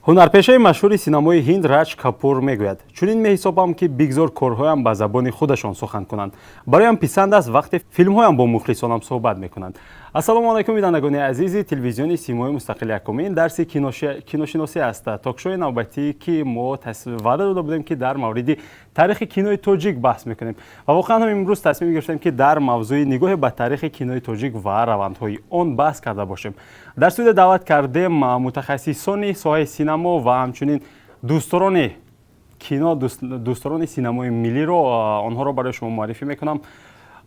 Ҳунарпешаи машҳури синамои ҳинд Раҷ Капур мегӯяд: «Чунин меҳисобам, ки бигзор корҳоям ба забони худашон сухан кунанд. Бароям писанд аст, вақте филмҳоям бо мухлисонам суҳбат мекунанд». Ассалому алайкум, бинандагони азизи телевизиони Симои мустақили якумин дарси киношиносӣ аст, токшои навбатӣ, ки мо ваъда дода будем, ки дар мавриди таърихи кинои тоҷик баҳс мекунем. Ва воқеан ҳам имрӯз тасмим гирифтем, ки дар мавзӯи нигоҳе ба таърихи кинои тоҷик ва равандҳои он баҳс карда бошем. Дар студия даъват кардем мутахассисони соҳаи синамо ва ҳамчунин дӯстдорони кино, дӯстдорони синамои миллиро. Онҳоро барои шумо муаррифӣ мекунам: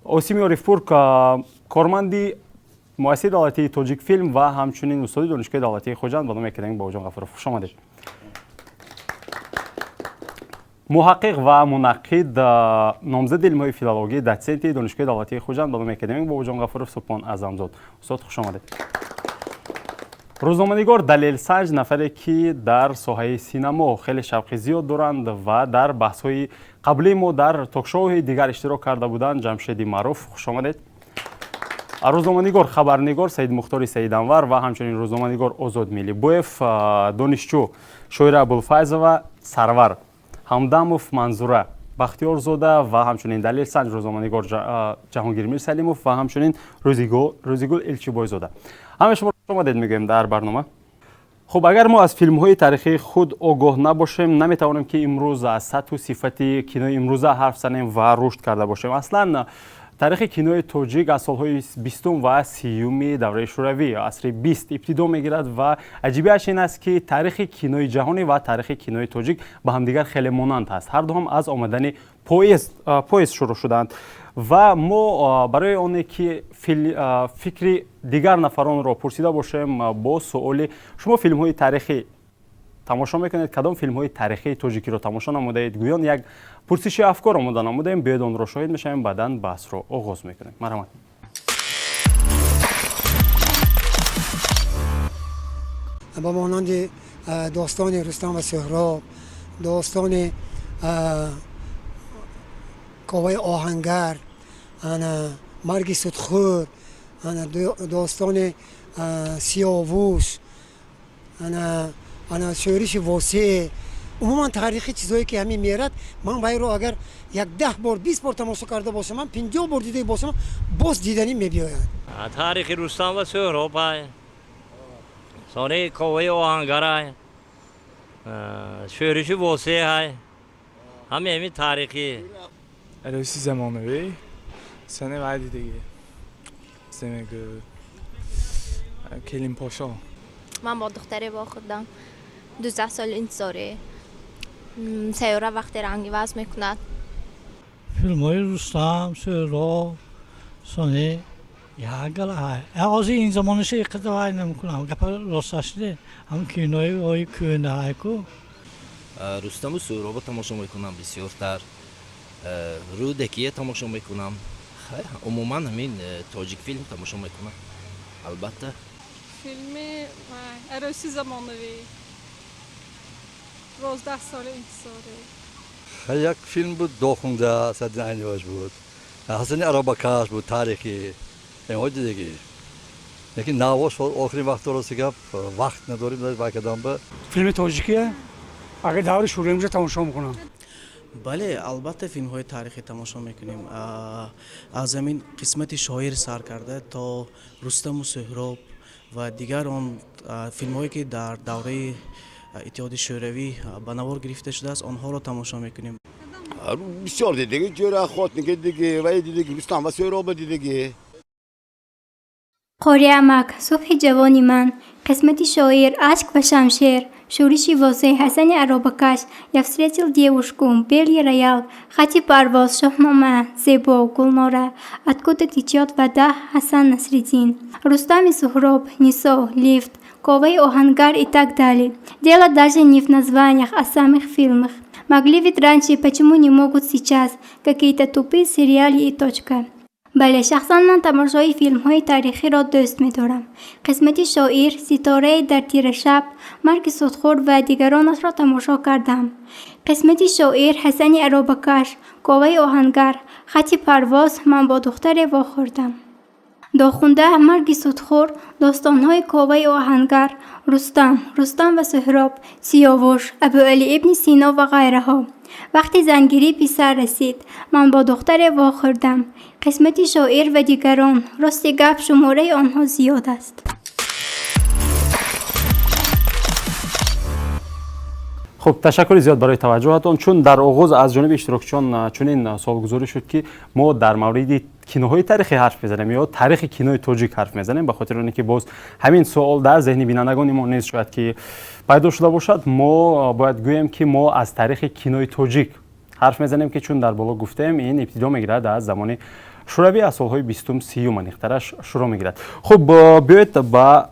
Осими Орифпур, корманди муассисаи давлатии Тоҷикфилм ва ҳамчунин устоди Донишгоҳи давлатии Хуҷанд ба номи академик Бобоҷон Ғафуров. Хуш омадед. Муҳаққиқ ва мунаққид, номзади илмҳои филологӣ, дотсенти Донишгоҳи давлатии Хуҷанд ба номи академик Бобоҷон Ғафуров Субҳон Аъзамзод. Устод, хуш омадед. Рӯзноманигор, далелсанҷ, нафаре, ки дар соҳаи синамо хеле шавқи зиёд доранд ва дар баҳсҳои қаблии мо дар токшоуҳои дигар иштирок карда буданд, Ҷамшеди Маъруф. Хуш омадед. Рӯзноманигор, хабарнигор Саидмухтори Саиданвар ва ҳамчунин рӯзноманигор Озод Мелибоев, донишҷӯ Шоира Абулфайзова, Сарвар Ҳамдамов, Манзура Бахтиёрзода ва ҳамчунин далелсанҷ, рӯзноманигор Ҷаҳонгир Мирсалимов ва ҳамчунин Рӯзигул Элчибойзода. Ҳамаи шумо омадед мегӯем дар барнома. Хуб, агар мо аз филмҳои таърихии худ огоҳ набошем, наметавонем, ки имрӯз аз сатҳу сифати кинои имрӯза ҳарф занем ва рушд карда бошем. Аслан таърихи кинои тоҷик аз солҳои 20-ум ва 30-юми давраи шӯравӣ, асри 20, ибтидо мегирад. Ва аҷибиаш ин аст, ки таърихи кинои ҷаҳонӣ ва таърихи кинои тоҷик ба ҳамдигар хеле монанд аст. Ҳарду ҳам аз омадани поезд шурӯъ шуданд. Ва мо барои оне ки фикри дигар нафаронро пурсида бошем, бо суоли: «Шумо филмҳои таърихӣ тамошо мекунед? Кадом филмҳои таърихии тоҷикиро тамошо намудаед?» гӯён як пурсиши афкор омода намудаем. Биёед, онро шоҳид мешавем, баъдан баҳсро оғоз мекунем. Марҳамат. Ба монанди достони Рустам ва Суҳроб, достони Коваи оҳангар, ана марги судхӯр, ана достони Сиёвуш, ана шӯриши Восеъ, умуман таърихи чизое, ки ҳамин мерад, ман вайро агар як 10 бор, 20 бор тамошо карда бошам, ман 50 бор дида бошам, боз диданӣ мебиёяд. Таърихи Рустам ва Суҳроб ай, сони Коваи оҳангарай, шӯриши Восеъ ай, ҳами ҳамин таърихӣ. Арӯси замонавӣ, сане вай дидагӣ, мегӯ, Келинпошо. Ман бо духтаре вохӯрдам, 12 соли интизорӣ, Сайёра вақте ранг иваз мекунад. Филмҳои Рустам, Суҳроб, сони як гала. Ҳозир ин замонаша иқадар вай намекунам, гапа росташде, ҳам кинои ои кӯнаҳай ку. Рустаму Суҳробо тамошо мекунам бисёртар, Рӯдакия тамошо мекунам, умуман ҳамин тоҷикфилм тамошо мекунам, албатта. Филми Арӯси замонавӣ, 12 соли интизорӣ. Як филм буд, Дохунда, Садриддин Айниваш буд, Ҳасани аробакаш буд, таърихӣ инҳо дидагӣ. Лекин навош охирин вақт, рости гап, вақт надорем вай кардам ба. Филми тоҷикия, агар даври шӯравӣ бошад, тамошо мекунам. Бале, албатта, филмҳои таърихӣ тамошо мекунем, аз ҳамин қисмати шоир сар карда то Рустаму Суҳроб ва дигар он филмҳое, ки дар давраи Иттиҳоди Шӯравӣ ба навор гирифта шудааст, онҳоро тамошо мекунем. Бисёр дидагӣ, Ҷӯра охотник дидагӣ, вай дидагӣ, Рустам ва Суҳроба дидагӣ. Қориамак, Субҳи ҷавони ман, Қисмати шоир, Ашк ва шамшер, Шӯриши Восеъ, Ҳасани аробакаш, Я встретил девушку, Белый рояль, Хати парвоз, Шоҳнома, Зебо, Гулнора, Откуда течет вода, Ҳасан Насриддин, Рустам и Суҳроб, Нисо, Лифт, Коваи оҳангар и так далее. Дело даже не в названиях, а самих фильмах. Могли ведь раньше, почему не могут сейчас? Какие-то тупые сериалы и точка. Бале, шахсан ман тамошои филмҳои таърихиро дӯст медорам. Қисмати шоир, Ситорае дар тирашаб, Марги судхӯр ва дигаронашро тамошо кардам. Қисмати шоир, Ҳасани аробакаш, Коваи оҳангар, Хати парвоз, Ман бо духтаре вохӯрдам. Дохунда, Марги судхӯр, достонҳои Коваи Оҳангар, Рустам, Рустам ва Суҳроб, Сиёвуш, Абуалӣ ибни Сино ва ғайраҳо. Вақти зангирӣ писар расид. Ман бо духтаре вохӯрдам. Қисмати шоир ва дигарон. Рости гап, шумораи онҳо зиёд аст. Хуб, ташаккури зиёд барои таваҷҷӯҳатон. Чун дар оғоз аз ҷониби иштирокчиён чунин суолгузорӣ шуд, ки мо дар мавриди киноҳои таърихӣ ҳарф мезанем ё таърихи кинои тоҷик ҳарф мезанем, ба хотири оне ки боз ҳамин суол дар зеҳни бинандагони мо низ шояд ки пайдо шуда бошад, мо бояд гӯем, ки мо аз таърихи кинои тоҷик ҳарф мезанем, ки чун дар боло гуфтем, ин ибтидо мегирад аз замони шӯравӣ, аз солҳои бистум, сиюм аниқтараш шурӯъ мегирад. Хуб, биёед ба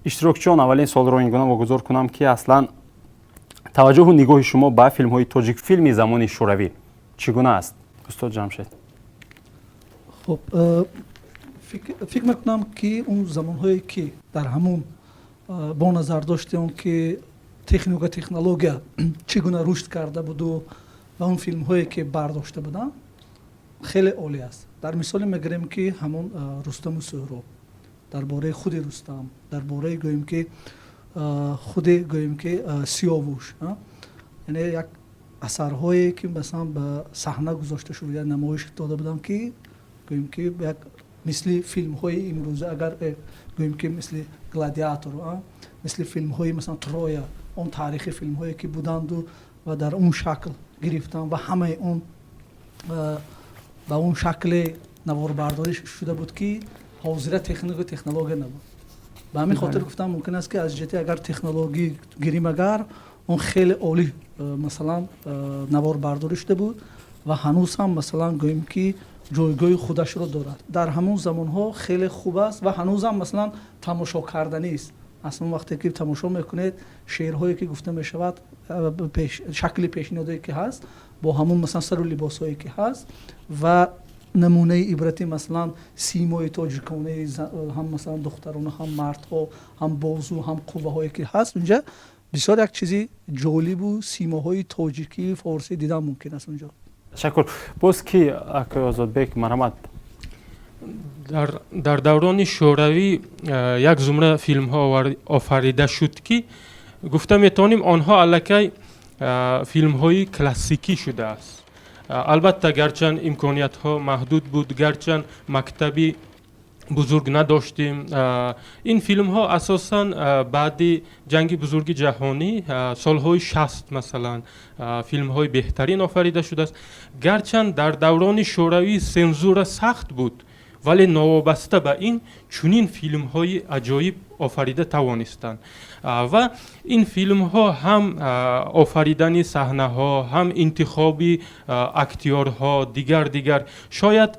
иштирокчиён аввалин суолро ин гуна вогузор кунам, ки аслан таваҷҷӯҳу нигоҳи шумо ба филмҳои тоҷикфилми замони шӯравӣ чӣ гуна аст, устод Ҷамшед? Хуб, фикр мекунам, ки он замонҳое ки дар ҳамун бо назардошти он ки техника, технология чӣ гуна рушд карда буду ва он филмҳое ки бардошта буданд, хеле олӣ аст. Дар мисоле мегирем, ки ҳамон Рустаму Суҳроб, дар бораи худи Рустам, дар бораи, гӯем ки, худи, гӯем ки, Сиёвуш, яъне як асарҳое ки масалан ба саҳна гузошта шуда, як намоиш дода буданд, ки, гӯем ки, як мисли филмҳои имрӯза, агар гӯем ки мисли Гладиатор, мисли филмҳои масалан Троя, он таърихи филмҳое ки буданду ва дар он шакл гирифтан ва ҳамаи он ба он шакле наворбардорӣ шуда буд, ки ҳозира технику технология набуд. Ба ҳамин хотир гуфтам, мумкин аст, ки аз ҷиҳати агар технологӣ гирим, агар он хеле олӣ масалан наворбардорӣ шуда буд ва ҳанӯз ҳам, масалан, гӯем ки, ҷойгоҳи худашро дорад. Дар ҳамон замонҳо хеле хуб аст ва ҳанӯзам масалан тамошо карданист. Аслан вақте ки тамошо мекунед, шеърҳое ки гуфта мешавад, шакли пешниҳодое ки ҳаст, бо ҳамон масалан сару либосҳое ки ҳаст ва намунаи ибрати масалан симои тоҷиконаи, ҳам масалан духтарона, ҳам мардҳо, ҳам бозу, ҳам қувваҳое ки ҳаст, унҷа бисёр як чизи ҷолибу симоҳои тоҷикӣ, форсӣ дидан мумкин аст унҷо. Ташаккур. Боз ки, акои Озодбек, марҳамат. Дар даврони шӯравӣ як зумра филмҳо офарида шуд, ки гуфта метавонем, онҳо аллакай филмҳои классикӣ шудааст. Албатта, гарчанд имкониятҳо маҳдуд буд, гарчанд мактаби бузург надоштем, ин филмҳо асосан баъди ҷанги бузурги ҷаҳонӣ, солҳои 60, масалан, филмҳои беҳтарин офарида шудааст. Гарчанд дар даврони шӯравӣ сензура сахт буд, вале новобаста ба ин чунин филмҳои аҷоиб офарида тавонистанд. Ва ин филмҳо ҳам офаридани саҳнаҳо, ҳам интихоби актёрҳо, дигар дигар, шояд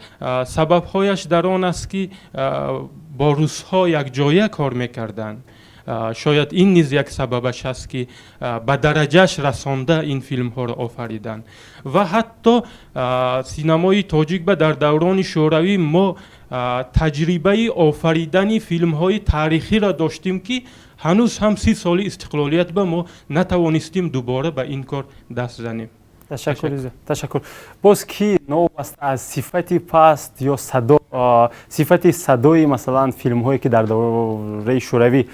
сабабҳояш дар он аст, ки бо русҳо якҷоя кор мекарданд. Шояд ин низ як сабабаш аст, ки ба дараҷааш расонда ин филмҳоро офариданд. Ва ҳатто синамои тоҷик ба дар даврони шӯравӣ мо таҷрибаи офаридани филмҳои таърихиро доштем, ки ҳанӯз ҳам 30 соли истиқлолият ба мо натавонистем дубора ба ин кор даст занем. Ташаккур, ташаккур. Боз ки, новобаста аз сифати паст ё садо, сифати садои масалан филмҳое ки дар давраи шӯравӣ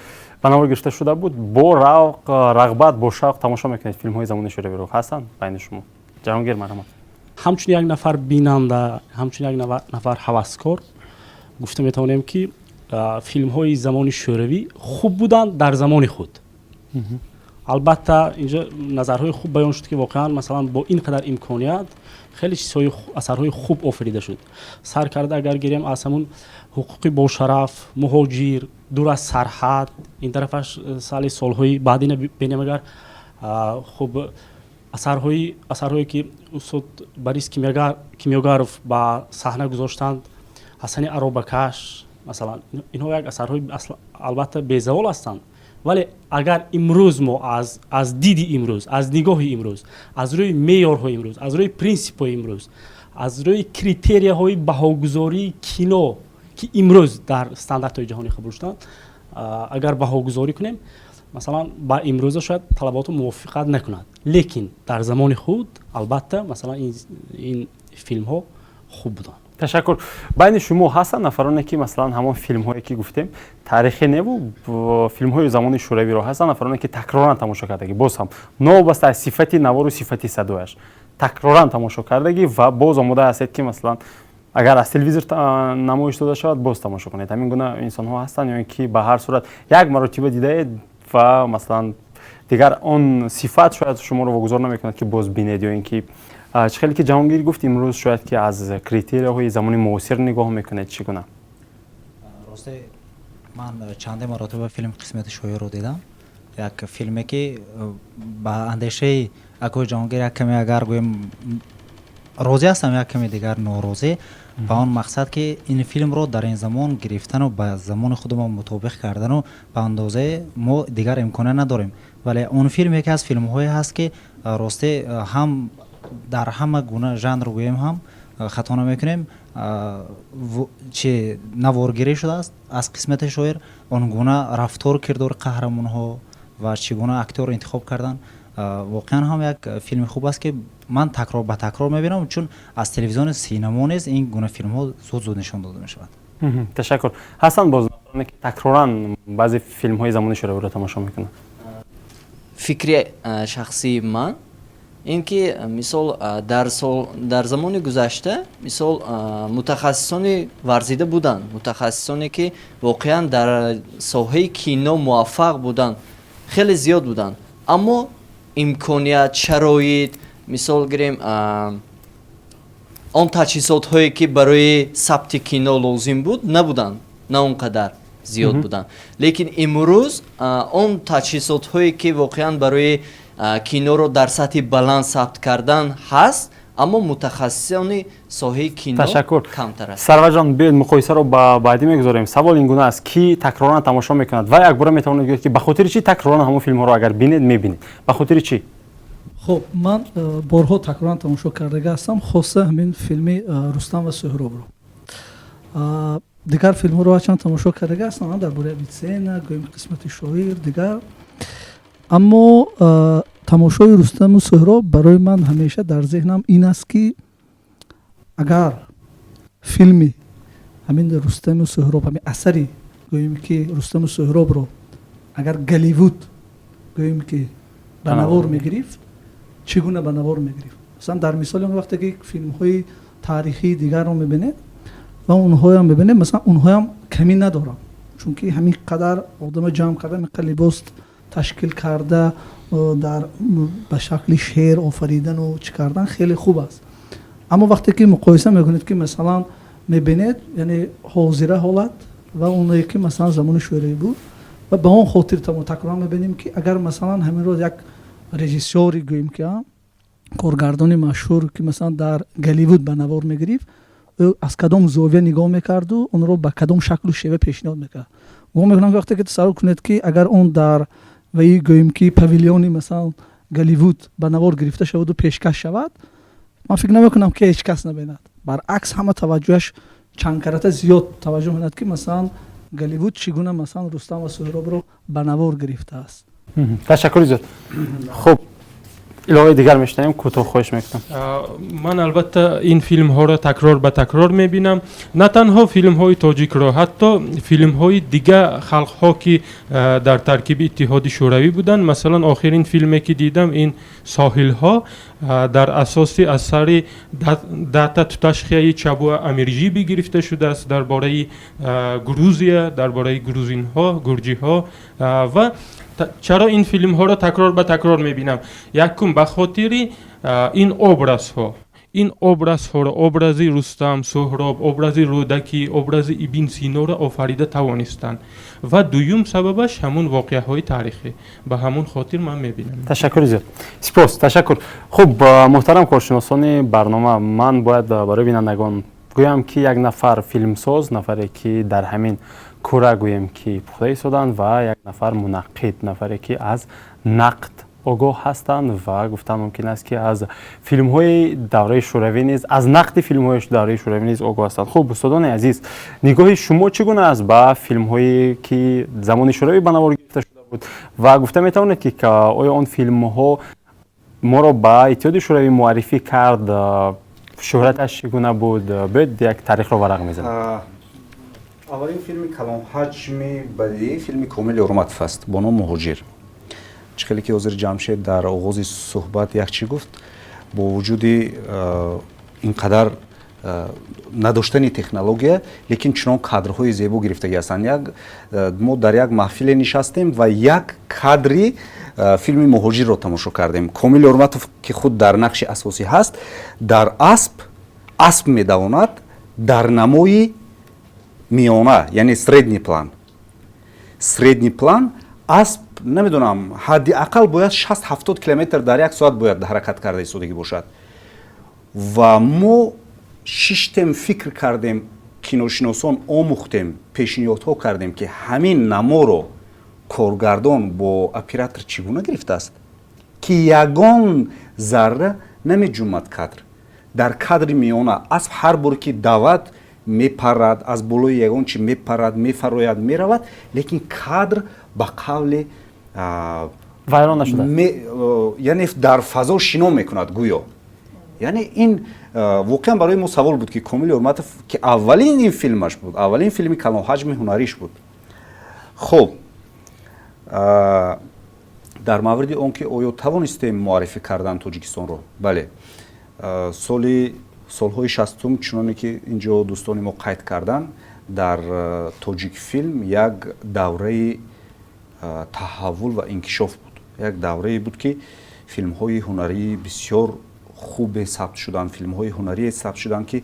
ба навор гирифта шуда буд, бо рағбат, бо шавқ тамошо мекунед филмҳои замони шӯравиро, ҳастанд байни шумо? Ҷаҳонгир, марҳамат. Ҳамчун як нафар бинанда, ҳамчун як нафар ҳаваскор гуфта метавонем, ки филмҳои замони шӯравӣ хуб буданд дар замони худ. Албатта, инҷо назарҳои хуб баён шуд, ки воқеан масалан бо ин қадар имконият хеле чизҳои, асарҳои хуб офарида шуд. Сар карда агар гирем аз ҳамун Ҳуқуқи бошараф, Муҳоҷир, Дур аз сарҳад, ин тарафаш сали солҳои баъдина бинем, агар хуб, асарҳое ки устод Борис Кимёгаров ба саҳна гузоштанд, Ҳасани аробакаш масалан, инҳо як асарҳои албатта безавол ҳастанд. Вале агар имрӯз мо аз диди имрӯз, аз нигоҳи имрӯз, аз рӯи меъёрҳои имрӯз, аз рӯи принсипҳои имрӯз, аз рӯи критерияҳои баҳогузории кино, ки имрӯз дар стандартҳои ҷаҳонӣ қабул шуданд, агар баҳогузорӣ кунем, масалан, ба имрӯза шояд талаботу мувофиқат накунад, лекин дар замони худ албатта масалан ин филмҳо хуб буданд. Ташаккур. Байни шумо ҳастанд нафароне, ки масалан ҳамон филмҳое, ки гуфтем, таърихӣ неву филмҳои замони шӯравиро, ҳастанд нафароне, ки такроран тамошо кардагӣ, боз ҳам новобаста аз сифати навору сифати садояш такроран тамошо кардагӣ ва боз омода ҳастед, ки масалан агар аз телевизор намоиш дода шавад, боз тамошо кунед? Ҳамин гуна инсонҳо ҳастанд ё ин ки ба ҳар сурат як маротиба дидаед ва масалан дигар он сифат шояд шуморо вогузор намекунад, ки боз бинед, ё ин ки чӣ хеле ки Ҷаҳонгир гуфт, имрӯз шояд ки аз критерияҳои замони муосир нигоҳ мекунед? Чӣ гуна? Росте, ман чанде маротиба филми «Қисмати шоирро» дидам. Як филме, ки ба андешаи акои Ҷаҳонгир як каме агар гӯем розӣ ҳастам, як каме дигар норозӣ, ба он мақсад, ки ин филмро дар ин замон гирифтану ба замони худамон мутобиқ кардану ба андозаи мо дигар имкония надорем. Вале он филм яке аз филмҳое ҳаст, ки росте ҳам дар ҳама гуна жанр гӯем ҳам хато намекунем, чи наворгирӣ шудааст аз «Қисмати шоир», он гуна рафтору кирдори қаҳрамонҳо ва чӣ гуна актёр интихоб кардан, воқеан ҳам як филми хуб аст, ки ман такрор ба такрор мебинам, чун аз телевизиони синамо низ ин гуна филмҳо зуд зуд нишон дода мешавад. Ташаккур. Ҳастанд боз нафароне, ки такроран баъзе филмҳои замони шӯравиро тамошо мекунанд? Фикри шахсии ман ин ки, мисол, дар сол, дар замони гузашта, мисол, мутахассисони варзида буданд, мутахассисоне, ки воқеан дар соҳаи кино муваффақ буданд, хеле зиёд буданд, аммо имконият, шароит, мисол гирем, он таҷҳизотҳое, ки барои сабти кино лозим буд, набуданд, на он қадар зиёд буданд. Лекин имрӯз он таҷҳизотҳое, ки воқеан барои киноро дар сатҳи баланд сабт кардан ҳаст, аммо мутахассисони соҳаи кино Ташаккур. камтар аст. Сарварҷон, биёед, муқоисаро ба баъдӣ мегузорем. Савол ин гуна аст: ки такроран тамошо мекунад ва якбора метавонед гӯед, ки ба хотири чӣ такроран ҳамон филмҳоро агар бинед, мебинед, ба хотири чӣ? Хуб, ман борҳо такроран тамошо кардага ҳастам, хоса ҳамин филми «Рустам ва Суҳробро». Дигар филмҳоро ҳарчанд тамошо кардага ҳастам, дар бораи Авитсена, гӯем, «Қисмати шоир», дигар, аммо тамошои «Рустаму Суҳроб» барои ман ҳамеша дар зеҳнам ин аст, ки агар филми ҳамин «Рустаму Суҳроб», ҳамин асари, гӯем, ки «Рустаму Суҳробро» агар Голливуд, гӯем, ки ба навор мегирифт, чӣ гуна ба навор мегирифт. Масалан, дар мисоли он вақте ки филмҳои таърихии дигарро мебинед ва онҳоям мебинед, масалан, онҳоям камӣ надоранд, чунки ҳамин қадар одама ҷамъ карда, ҳамин қадар либос ташкил карда, дар ба шакли шеър офаридану чӣ кардан хеле хуб аст. Аммо вақте ки муқоиса мекунед, ки масалан мебинед, яъне ҳозира ҳолат ва оное, ки масалан замони шӯравӣ буд, ва ба он хотир такроран мебинем, ки агар масалан ҳаминро як режиссёри, гӯем, ки коргардони машҳур, ки масалан дар Голливуд ба навор мегирифт, ӯ аз кадом зовия нигоҳ мекарду онро ба кадом шаклу шева пешниҳод мекард. Гумон мекунам, ки вақте ки тасаввур кунед, ки агар он дар ваи, гӯем, ки павилиони масалан Голливуд ба навор гирифта шаваду пешкаш шавад, ман фикр намекунам, ки ҳеҷ кас набинад. Баръакс, ҳама таваҷҷӯҳаш чандкарата зиёд таваҷҷӯҳ менад, ки масалан Голливуд чӣ гуна масалан «Рустам ва Суҳробро» ба навор гирифтааст. Ташаккури зиёд. Хуб, иловаи дигар мешунавем, кӯтоҳ, хоҳиш мекунам. Ман албатта ин филмҳоро такрор ба такрор мебинам, на танҳо филмҳои тоҷикро, ҳатто филмҳои дигар халқҳо, ки дар таркиби Иттиҳоди Шӯравӣ буданд. Масалан, охирин филме, ки дидам, ин «Соҳилҳо», дар асоси асари Дата Туташхияи Чабуа Амиржиби гирифта шудааст, дар бораи Грузия, дар бораи грузинҳо, гурҷиҳо. Ва чаро ин филмҳоро такрор ба такрор мебинам? Якум, ба хотири ин образҳо, ин образҳоро, образи Рустам, Суҳроб, образи Рӯдакӣ, образи Ибн Синоро офарида тавонистанд. Ва дуюм сабабаш ҳамун воқеаҳои таърихӣ, ба ҳамун хотир ман мебинам. Ташаккури зиёд, сипос, ташаккур. Хуб, муҳтарам коршиносони барнома, ман бояд барои бинандагон гӯям, ки як нафар филмсоз, нафаре, ки дар ҳамин кура, гӯем, ки пухта истоданд, ва як нафар мунаққид, нафаре, ки аз нақд огоҳ ҳастанд ва гуфтан мумкин аст, ки аз филмҳои давраи шӯравӣ низ, аз нақди филмҳои давраи шӯравӣ низ огоҳ ҳастанд. Хуб, устодони азиз, нигоҳи шумо чӣ гуна аст ба филмҳое, ки замони шӯравӣ ба навор гирифта шуда буд, ва гуфта метавонед, ки оё он филмҳо моро ба Иттиҳоди Шӯравӣ муаррифӣ кард? Шӯҳраташ чӣ гуна буд? Биёед, як таърихро варақ мезанем. Аввалин филми калонҳаҷми бадиӣ филми Комил Ёрматов аст бо ном «Муҳоҷир». Чӣ хеле ки ҳозир Ҷамшед дар оғози суҳбат як чӣ гуфт, бо вуҷуди ин қадар надоштани технология, лекин чунон кадрҳои зебо гирифтагӣ ҳастанд. Як мо дар як маҳфиле нишастем ва як кадри филми «Муҳоҷирро» тамошо кардем. Комил Ёрматов, ки худ дар нақши асосӣ ҳаст, дар асп медавонад дар намои миёна, яъне средний план. Средний план асп, намедонам, ҳадди ақал бояд 60-70 километр дар як соат бояд ҳаракат карда истодагӣ бошад. Ва мо шиштем, фикр кардем, киношиносон омӯхтем, пешниҳодҳо кардем, ки ҳамин наморо коргардон бо оператор чӣ гуна гирифтааст, ки ягон зарра намеҷумад кадр. Дар кадри миёна асп ҳар боре ки давад, мепарад, аз болои ягон чи мепарад, мефарояд, меравад, лекин кадр ба қавле вайрон нашуда, яъне дар фазо шино мекунад гӯё. Яъне ин воқеан барои мо савол буд, ки Комил Ёрматов, ки аввалин ин филмаш буд, аввалин филми калонҳаҷми ҳунариш буд. Хуб, дар мавриди он ки оё тавонистем муаррифӣ кардан Тоҷикистонро, бале, соли солҳои 60-ум, чуноне ки инҷо дӯстони мо қайд карданд, дар Тоҷикфилм як давраи таҳаввул ва инкишоф буд. Як даврае буд, ки филмҳои ҳунарии бисёр хубе сабт шуданд, филмҳои ҳунарие сабт шуданд, ки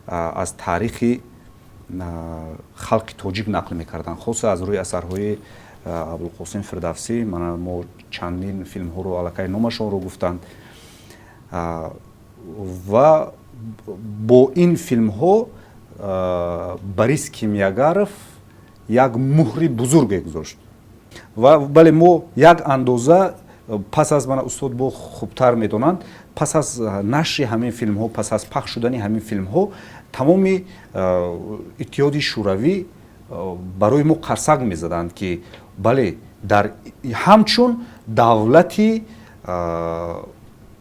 аз таърихи халқи тоҷик нақл мекарданд, хоса аз рӯи асарҳои Абулқосим Фирдавсӣ. Мана, мо чандин филмҳоро аллакай номашонро гуфтанд. Ва бо ин филмҳо Борис Кимиёгаров як муҳри бузурге гузошт. Ва бале, мо як андоза пас аз, мана, устод бо хубтар медонанд, пас аз нашри ҳамин филмҳо, пас аз пахш шудани ҳамин филмҳо, тамоми Иттиҳоди Шӯравӣ барои мо қарсак мезаданд, ки бале, дар ҳамчун давлати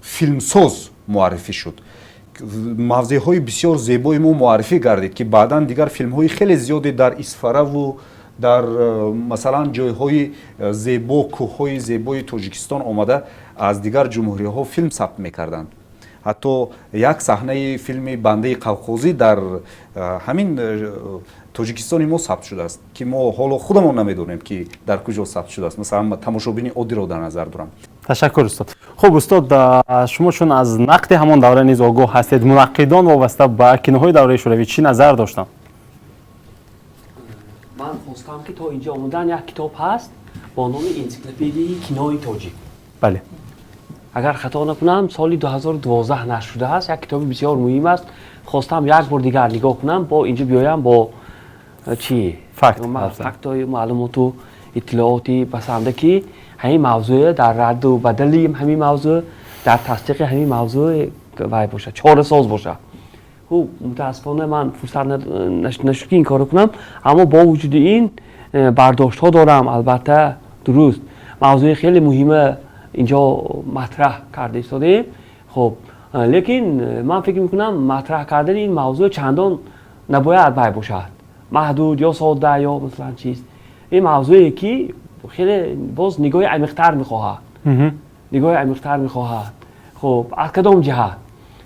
филмсоз муаррифӣ шуд. Мавзеъҳои бисёр зебои мо муаррифӣ гардид, ки баъдан дигар филмҳои хеле зиёде дар Исфараву дар, масалан, ҷойҳои зебо, кӯҳҳои зебои Тоҷикистон омада, аз дигар ҷумҳуриҳо филм сабт мекарданд. Ҳатто як саҳнаи филми «Бандаи қавқозӣ» дар ҳамин Тоҷикистони мо сабт шудааст, ки мо ҳоло худамон намедонем, ки дар куҷо сабт шудааст. Масалан, тамошобини оддиро дар назар дорам. Ташаккур, устод. Хуб, устод, шумо чун аз нақди ҳамон давра низ огоҳ ҳастед, мунаққидон вобаста ба киноҳои давраи шӯравӣ чӣ назар доштанд? Ман хостам, ки то инҷо омадан як китоб ҳаст бо номи «Энсиклопедияи кинои тоҷик». Агар хато накунам, соли 2012 нашр шудааст. Як китоби бисёр муҳим аст. Хостам як бор дигар нигоҳ кунам, бо инҷо биёям бо чӣ фактҳои маълумоту иттилооти басанда, ки ҳамин мавзӯе дар радду бадали ҳамин мавзӯъ, дар тасдиқи ҳамин мавзӯъ вай бошад, чорасоз бошад. Хуб, мутаассифона, ман фурсат нашуд, ки ин корро кунам, аммо бо вуҷуди ин бардоштҳо дорам. Албатта, дуруст, мавзӯи хеле муҳима инҷо матраҳ карда истодаем. Хуб, лекин ман фикр мекунам, матраҳ кардани ин мавзӯъ чандон набояд вай бошад, маҳдуд ё содда ё масалан чиз. Ин мавзӯе ки хеле боз нигоҳи амиқтар мехоҳад, нигоҳи амиқтар мехоҳад. Хуб, аз кадом ҷиҳат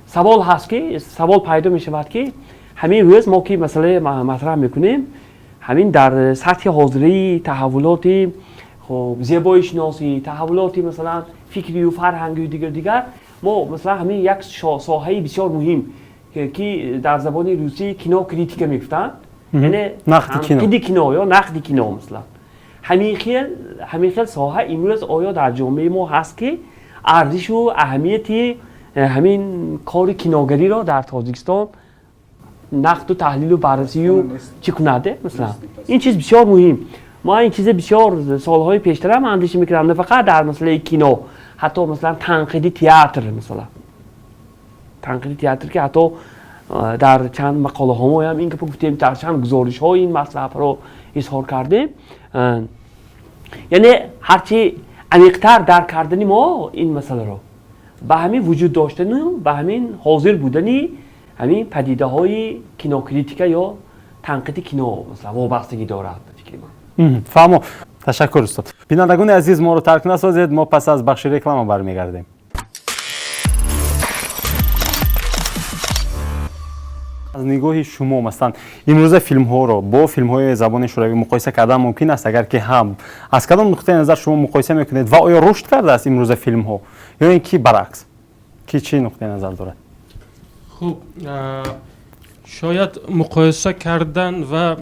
савол ҳаст, ки савол пайдо мешавад, ки ҳамин рӯз мо ки масъалаи матраҳ мекунем, ҳамин дар сатҳи ҳозираи таҳаввулоти, хуб, зебоишиносӣ, таҳаввулоти, масалан, фикрию фарҳангию дигар дигар, мо, масалан, ҳамин як соҳаи бисёр муҳим, ки дар забони русӣ кинокритика мегуфтанд, яъне нақди кино ё нақди кино, масалан, ҳамин хел соҳа имрӯз оё дар ҷомеаи мо ҳаст, ки арзишу аҳамияти ҳамин кори киногариро дар Тоҷикистон нақду таҳлилу баррасию чӣ кунад? Масалан, ин чиз бисёр муҳим. Мо ин чизе бисёр солҳои пештарам андеша мекардам, на фақат дар масъалаи кино, ҳатто, масалан, танқиди театр, масалан, танқиди театр, ки ҳатто дар чанд мақолаҳомоям ин гапо гуфтем, дар чанд гузоришҳо ин маслиҳатро изҳор кардем. Яъне ҳарчи амиқтар дарк кардани мо ин масъаларо ба ҳамин вуҷуд доштану ба ҳамин ҳозир будани Ҳамин падидаҳои кинокритика ё танқиди кино, масалан, вобастагӣ дорад, ба фикри ман. Фаҳмо, ташаккур, устод. Бинандагони азиз, моро тарк насозед, мо пас аз бахши реклама бармегардем. Аз нигоҳи шумо, масалан, имрӯза филмҳоро бо филмҳои забони шӯравӣ муқоиса кардан мумкин аст? Агар ки ҳам, аз кадом нуқтаи назар шумо муқоиса мекунед ва оё рушд кардааст имрӯза филмҳо ё ин ки баръакс? Ки чӣ нуқтаи назар дорад? Хуб, шояд муқоиса кардан ва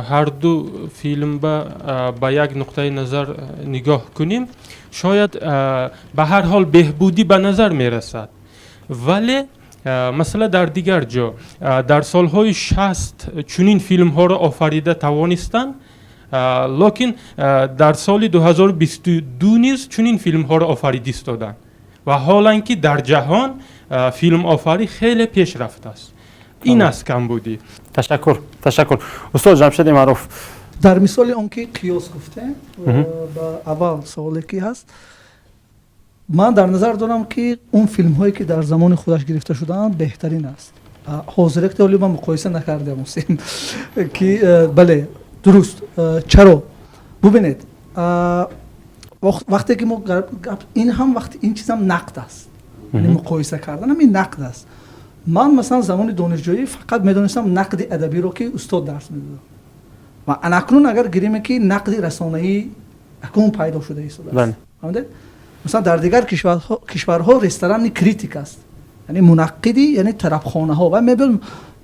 ҳарду филм ба як нуқтаи назар нигоҳ кунем, шояд ба ҳар ҳол беҳбудӣ ба назар мерасад, вале масъала дар дигар ҷо. Дар солҳои 60 чунин филмҳоро офарида тавонистанд, лекин дар соли 2022 низ чунин филмҳоро офарида истоданд ва ҳолан ки дар ҷаҳон филмофарӣ хеле пеш рафтааст. Ин аст камбудӣ. Ташаккур, ташаккур, устод Ҷамшеди Маъруф. Дар мисоли он ки қиёс гуфтем, ба аввал саволе ки ҳаст, ман дар назар дорам, ки он филмҳое ки дар замони худаш гирифта шудаанд, беҳтарин аст. Ҳозир ки ман муқоиса накардам, ки бале, дуруст. Чаро? Бубинед, вақте ки мо ин ҳам, вақти ин чизам нақд аст, яъне муқоиса карданам ин нақд аст. Ман, масалан, замони донишҷӯӣ фақат медонистам нақди адабиро, ки устод дарс медодад, ва анакнун агар гирем, ки нақди расонаӣ акнун пайдо шуда истодааст. Масалан, дар дигар кишварҳо ресторанный критик аст, яъне мунаққиди, яъне тарабхонаҳо, ва мебиёд,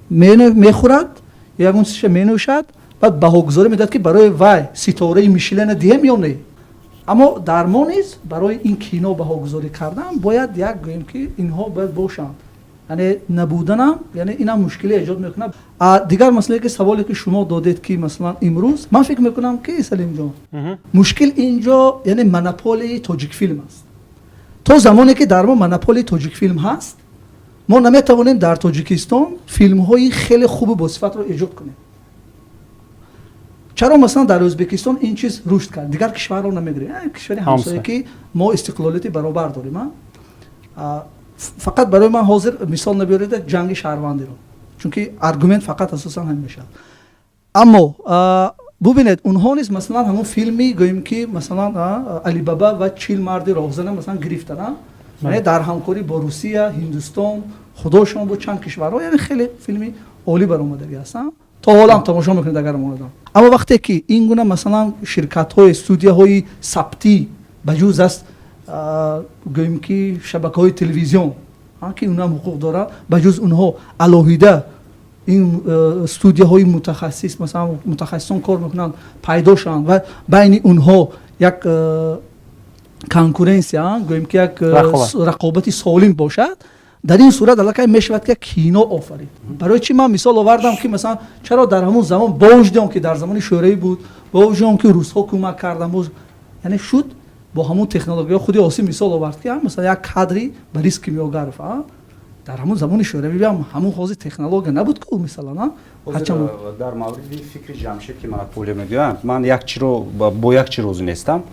мехӯрад, ягон чизша менӯшад, баъд баҳогузорӣ медиҳад, ки барои вай ситораи Мишлена диҳем ё не. Аммо дар мо низ барои ин кино баҳогузорӣ кардан бояд як, гӯем, ки инҳо бояд бошанд, яъне набуданам, яъне инам мушкиле эҷод мекунад. Дигар масъалае ки саволе ки шумо додед, ки масалан имрӯз ман фикр мекунам, ки Салимҷон, мушкил инҷо яъне монополияи Тоҷикфилм аст. То замоне ки дар мо монополияи Тоҷикфилм ҳаст, мо наметавонем дар Тоҷикистон филмҳои хеле хубу босифатро эҷод кунем. Чаро, масалан, дар Ӯзбекистон ин чиз рушд кард? Дигар кишварро намегирем, кишвари ҳамсоя, ки мо истиқлолияти баробар дорем. Фақат барои ман ҳозир мисол набиёред ҷанги шаҳрвандиро, чунки аргумент фақат асосан ҳамин мешавад. Аммо бубинед, онҳо низ, масалан, ҳамон филми, гӯем ки, масалан, Алибаба ва 40 марди роҳзана, масалан, гирифтана, яъне дар ҳамкорӣ бо Русия, Ҳиндустон, худошон бо чанд кишварҳо, яъне хеле филми олӣ баромадагӣ ҳастанд, то ҳоло ҳам тамошо мекунед агар омадам. Аммо вақте ки ин гуна, масалан, ширкатҳои студияҳои сабтӣ, ба ҷуз аст, гӯем ки, шабакаҳои телевизион, ки онҳам ҳуқуқ доранд, ба ҷуз онҳо алоҳида ин студияҳои мутахассис, масалан, мутахассисон кор мекунанд, пайдо шаванд ва байни онҳо як конкуренсия, гӯем ки, як рақобати солим бошад, дар ин сурат аллакай мешавад, ки кино офарид. Барои чӣ ман мисол овардам, ки масалан, чаро дар ҳамон замон, бо вуҷуди он ки дар замони шӯравӣ буд, бо вуҷуди он ки русҳо кӯмак карданд, боз яъне шуд бо ҳамон технологияҳо. Худи Осим мисол овард, ки масалан, як кадри Борис Кимёгаров дар ҳамон замони шӯравӣ ҳам ҳамон ҳозир технология набуд ку, мисалан. Дар мавриди фикри Ҷамшед, ки монополия мегӯянд, ман як чиро бо як чи розӣ нестам.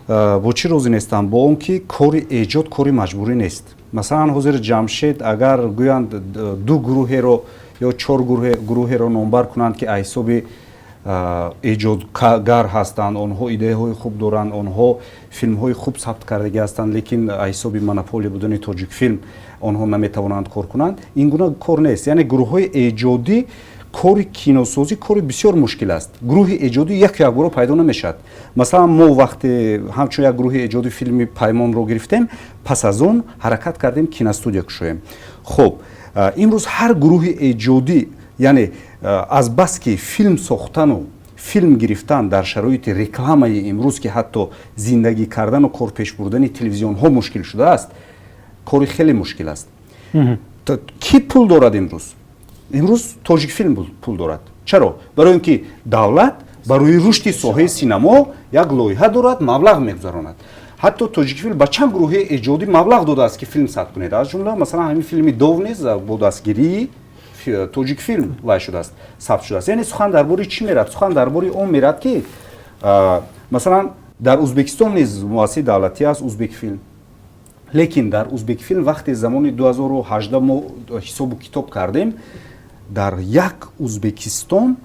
Бо чӣ розӣ нестам? Бо он ки кори эҷод кори маҷбурӣ нест. Масалан, ҳозир Ҷамшед агар гӯянд ду гурӯҳеро ё чор гурӯҳеро номбар кунанд, ки аз ҳисоби эҷодгар ҳастанд, онҳо идеяҳои хуб доранд, онҳо филмҳои хуб сабт кардагӣ ҳастанд, лекин аз ҳисоби монополия будани Тоҷикфилм онҳо наметавонанд кор кунанд, ин гуна кор нест. Яъне гурӯҳҳои эҷодӣ, кори киносозӣ кори бисёр мушкил аст. Гурӯҳи эҷодӣ яку якбора пайдо намешавад. Масалан, мо вақте ҳамчун як гурӯҳи эҷодӣ филми Паймонро гирифтем, пас аз он ҳаракат кардем киностудия кушоем. Хуб, имрӯз ҳар гурӯҳи эҷодӣ, яъне азбаски филм сохтану филм гирифтан дар шароити рекламаи имрӯз, ки ҳатто зиндагӣ кардану кор пеш бурдани телевизионҳо мушкил шудааст, кори хеле мушкил аст. Кӣ пул дорад имрӯз? Имрӯз Тоҷикфилм пул дорад. Чаро? Барои он ки давлат барои рушди соҳаи синамо як лоиҳа дорад, маблағ мегузаронад. Ҳатто Тоҷикфилм ба чанд гурӯҳи эҷодӣ маблағ додааст, ки филм сабт кунед. Аз ҷумла, масалан, ҳамин филми Дов низ бо дастгирии Тоҷикфилм вай шудааст, сабт шудааст. Яъне сухан дар бораи чӣ мерад? Сухан дар бораи он мерад, ки масалан, дар Ӯзбекистон низ муассисаи давлатӣ аст, Узбекфилм. Лекин дар Узбекфилм вақте замони 2018 мо ҳисобу китоб кардем, дар як Узбекистон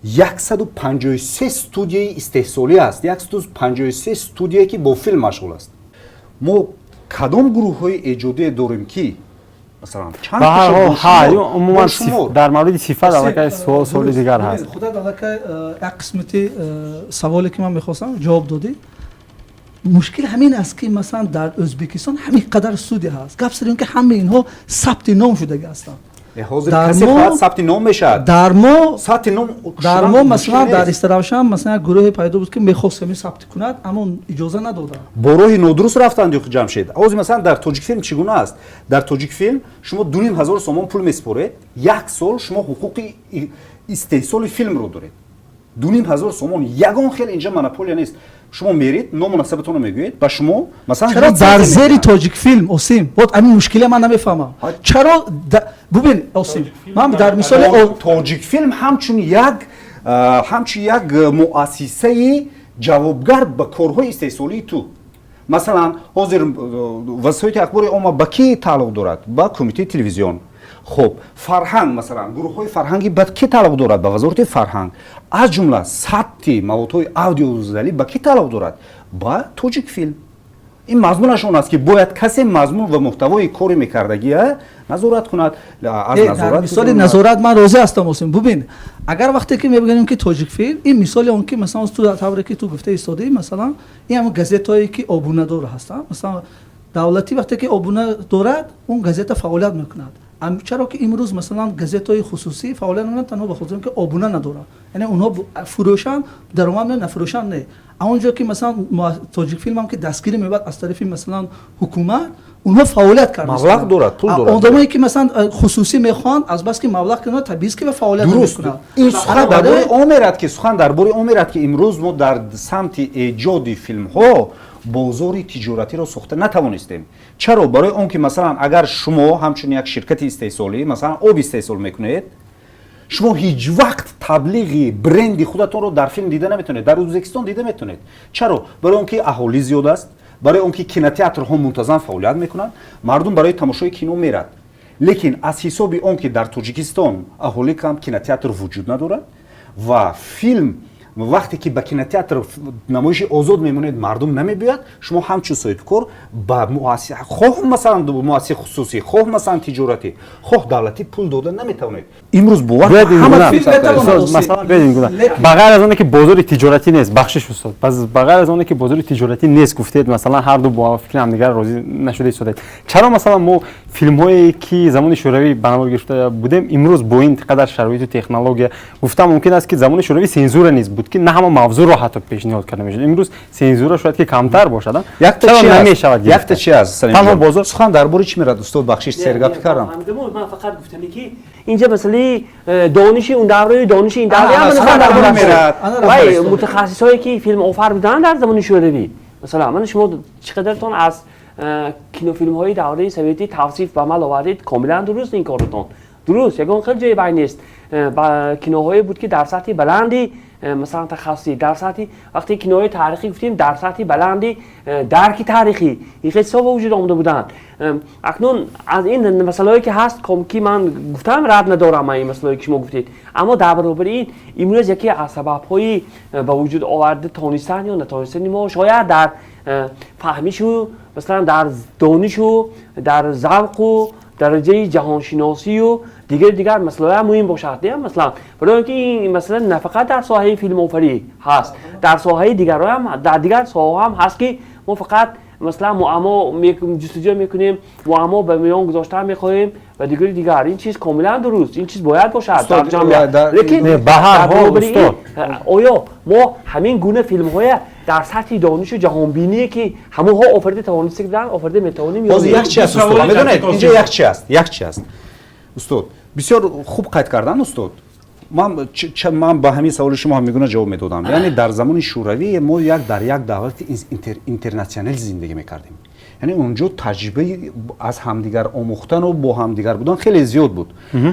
153 студияи истеҳсолӣ аст, 153 студия, ки бо филм машғул аст. Мо кадом гурӯҳҳои эҷодие дорем, ки масалан чанд умуман дар мавриди сифат аллакай суоли дигар ҳаст. Худат аллакай як қисмати саволе, ки ман мехостам, ҷавоб додӣ. Мушкил ҳамин аст, ки масалан дар Ӯзбекистон ҳамин қадар студия ҳаст, гап сари он ки ҳамаи инҳо сабти ном шудаги ҳастанд. Ҳозир касе хоҳад сабти ном мешавад. Дар мо сабти ном дар мо масалан дар Истаравшан масалан як гурӯҳе пайдо буд, ки мехост ҳамин сабт кунад, аммо иҷоза надоданд. Бо роҳи нодуруст рафтанд. Ҷамшед, ҳозир масалан дар Тоҷикфилм чӣ гуна аст? Дар Тоҷикфилм шумо 2500 сомон пул месупоред, як сол шумо ҳуқуқи истеҳсоли филмро доред. 2500 сомон, ягон хел инҷа монополия нест. Шумо меред, ному насабатонро мегӯед, ба шумо масалан чаро дар зери Тоҷикфилм, Осим, вот ҳамин мушкиле ман намефаҳмам, чаро. Бубин, Осим, ман дар мисоли Тоҷикфилм ҳамчун як муассисаи ҷавобгар ба корҳои истеҳсолии ту. Масалан, ҳозир васоити ахбори омма ба кӣ тааллуқ дорад? Ба Кумитаи телевизион. Хуб, фарҳанг, масалан, гурӯҳҳои фарҳангӣ ба кӣ тааллуқ дорад? Ба Вазорати фарҳанг. Аз ҷумла сабти маводҳои аудиовизуалӣ ба кӣ тааллуқ дорад? Ба Тоҷикфилм. Ин мазмунаш он аст, ки бояд касе мазмун ва муҳтавои кори мекардагия назорат кунад. Аз назорат, мисоли назорат ман розӣ ҳастам, Осим. Бубин, агар вақте ки мебинем, ки Тоҷикфилм, ин мисоли он ки масалан ту тавре ки ту гуфта истодаӣ, масалан, ин ҳамон газетҳое ки обунадор ҳастанд, масалан давлатӣ, вақте ки обуна дорад, он газета фаъолият мекунад. Чаро ки имрӯз масалан газетаҳои хусусӣ фаъолият намекунанд? Танҳо ба хотири он ки обуна надоранд. Яъне онҳо фурӯшанд, даромад меояд, нафурӯшанд, не. Он ҷо ки масалан Тоҷикфилмам ки дастгирӣ меёбад аз тарафи масалан ҳукумат, онҳо фаъолият карда маблағ дорад, пул дорад. Одамое ки масалан хусусӣ мехоҳанд, азбаски маблағ кунанд, табиист ки ба фаъолият намекунанд. Ин сухан дар бораи он мерад ки сухан дар бораи он мерад ки имрӯз мо дар самти эҷоди филмҳо бозори тиҷоратиро сохта натавонистем. Чаро? Барои он ки масалан агар шумо ҳамчун як ширкати истеҳсолӣ масалан об истеҳсол мекунед, шумо ҳеҷ вақт таблиғи бренди худатонро дар филм дида наметавонед. Дар Ӯзбекистон дида метавонед. Чаро? Барои он ки аҳолӣ зиёд аст, барои он ки кинотеатрҳо мунтазам фаъолият мекунанд, мардум барои тамошои кино мерад. Лекин аз ҳисоби он ки дар Тоҷикистон аҳолӣ кам, кинотеатр вуҷуд надорад ва филм вақте ки ба кинотеатр намоиши озод мемонед, мардум намебиёяд. Шумо ҳамчун соҳибкор ба муассиса, хоҳ масалан муассисаи хусусӣ, хоҳ масалан тиҷоратӣ, хоҳ давлатӣ, пул дода наметавонед. Имрӯз бовар ба ғайр аз оне ки бозори тиҷоратӣ нест, бахшиш, устод, ба ғайр аз оне ки бозори тиҷоратӣ нест, гуфтед, масалан, ҳарду бо фикри ҳамдигар розӣ нашуда истодед. Чаро масалан мо филмҳое ки замони шӯравӣ ба навор гирифта будем, имрӯз бо ин қадар шароиту технология, гуфта мумкин аст, ки замони шӯравӣ цензура низ буд, ки на ҳама мавзӯъро ҳатто пешниҳод карда мешуд, имрӯз цензура шояд ки камтар бошад, намешавад? Якта чи аст, сухан дар бораи чӣ мерад, устод? Бахшиш, сергапӣ кардам. Ман фақат гуфтаме, ки инҷа масъалаи дониши он давраи, дониши ин давра, мутахассисое ки филмофар буданд дар замони шӯравӣ. Масалан, ман шумо чӣ қадартон аз кинофилмҳои давраи советӣ тавсиф ба амал овардед, комилан дуруст, ин коротон дуруст, ягон хел ҷои бай нест. Киноҳое буд, ки дар сатҳи баланди масалан тахассусӣ, дар сатҳи, вақте киноҳои таърихӣ гуфтем, дар сатҳи баланди дарки таърихӣ ин хел чизҳо ба вуҷуд омада буданд. Акнун аз ин масъалаҳое ки ҳаст, ки ман гуфтам, рад надорам ман ин масъалаҳое ки шумо гуфтед, аммо дар баробари ин имрӯз яке аз сабабҳои ба вуҷуд оварда тонистан ё натонистани мо шояд дар фаҳмишу, масалан, дар донишу, дар завқу дараҷаи ҷаҳоншиносию дигар дигар масъалаҳоям муҳим бошад. Масалан, барои он ки ин масъала на фақат дар соҳаи филмофарӣ ҳаст, дар соҳаи дигарҳоям, дар дигар соҳаҳо ҳам ҳаст, ки мо фақат масалан муаммо ҷустуҷӯ мекунем, муаммо ба миён гузоштан мехоҳем ва дигари дигар. Ин чиз комилан дуруст, ин чиз бояд бошад дар ҷамъият, лекин оё мо ҳамин гуна филмҳоя дар сатҳи донишу ҷаҳонбиние, ки ҳамонҳо офарида тавониста буданд, офарида метавонем? Ҳозир як чи аст, устод, медонед, инҷа як чи аст, як чи аст, устод, бисёр хуб қайд кардан, устод. Ман ба ҳамин саволи шумо ҳамин гуна ҷавоб медодам. Яъне дар замони шӯравӣ мо як дар як давлати интернационал зиндагӣ мекардем, яъне онҷо таҷрибаи аз ҳамдигар омӯхтану бо ҳамдигар будан хеле зиёд буд.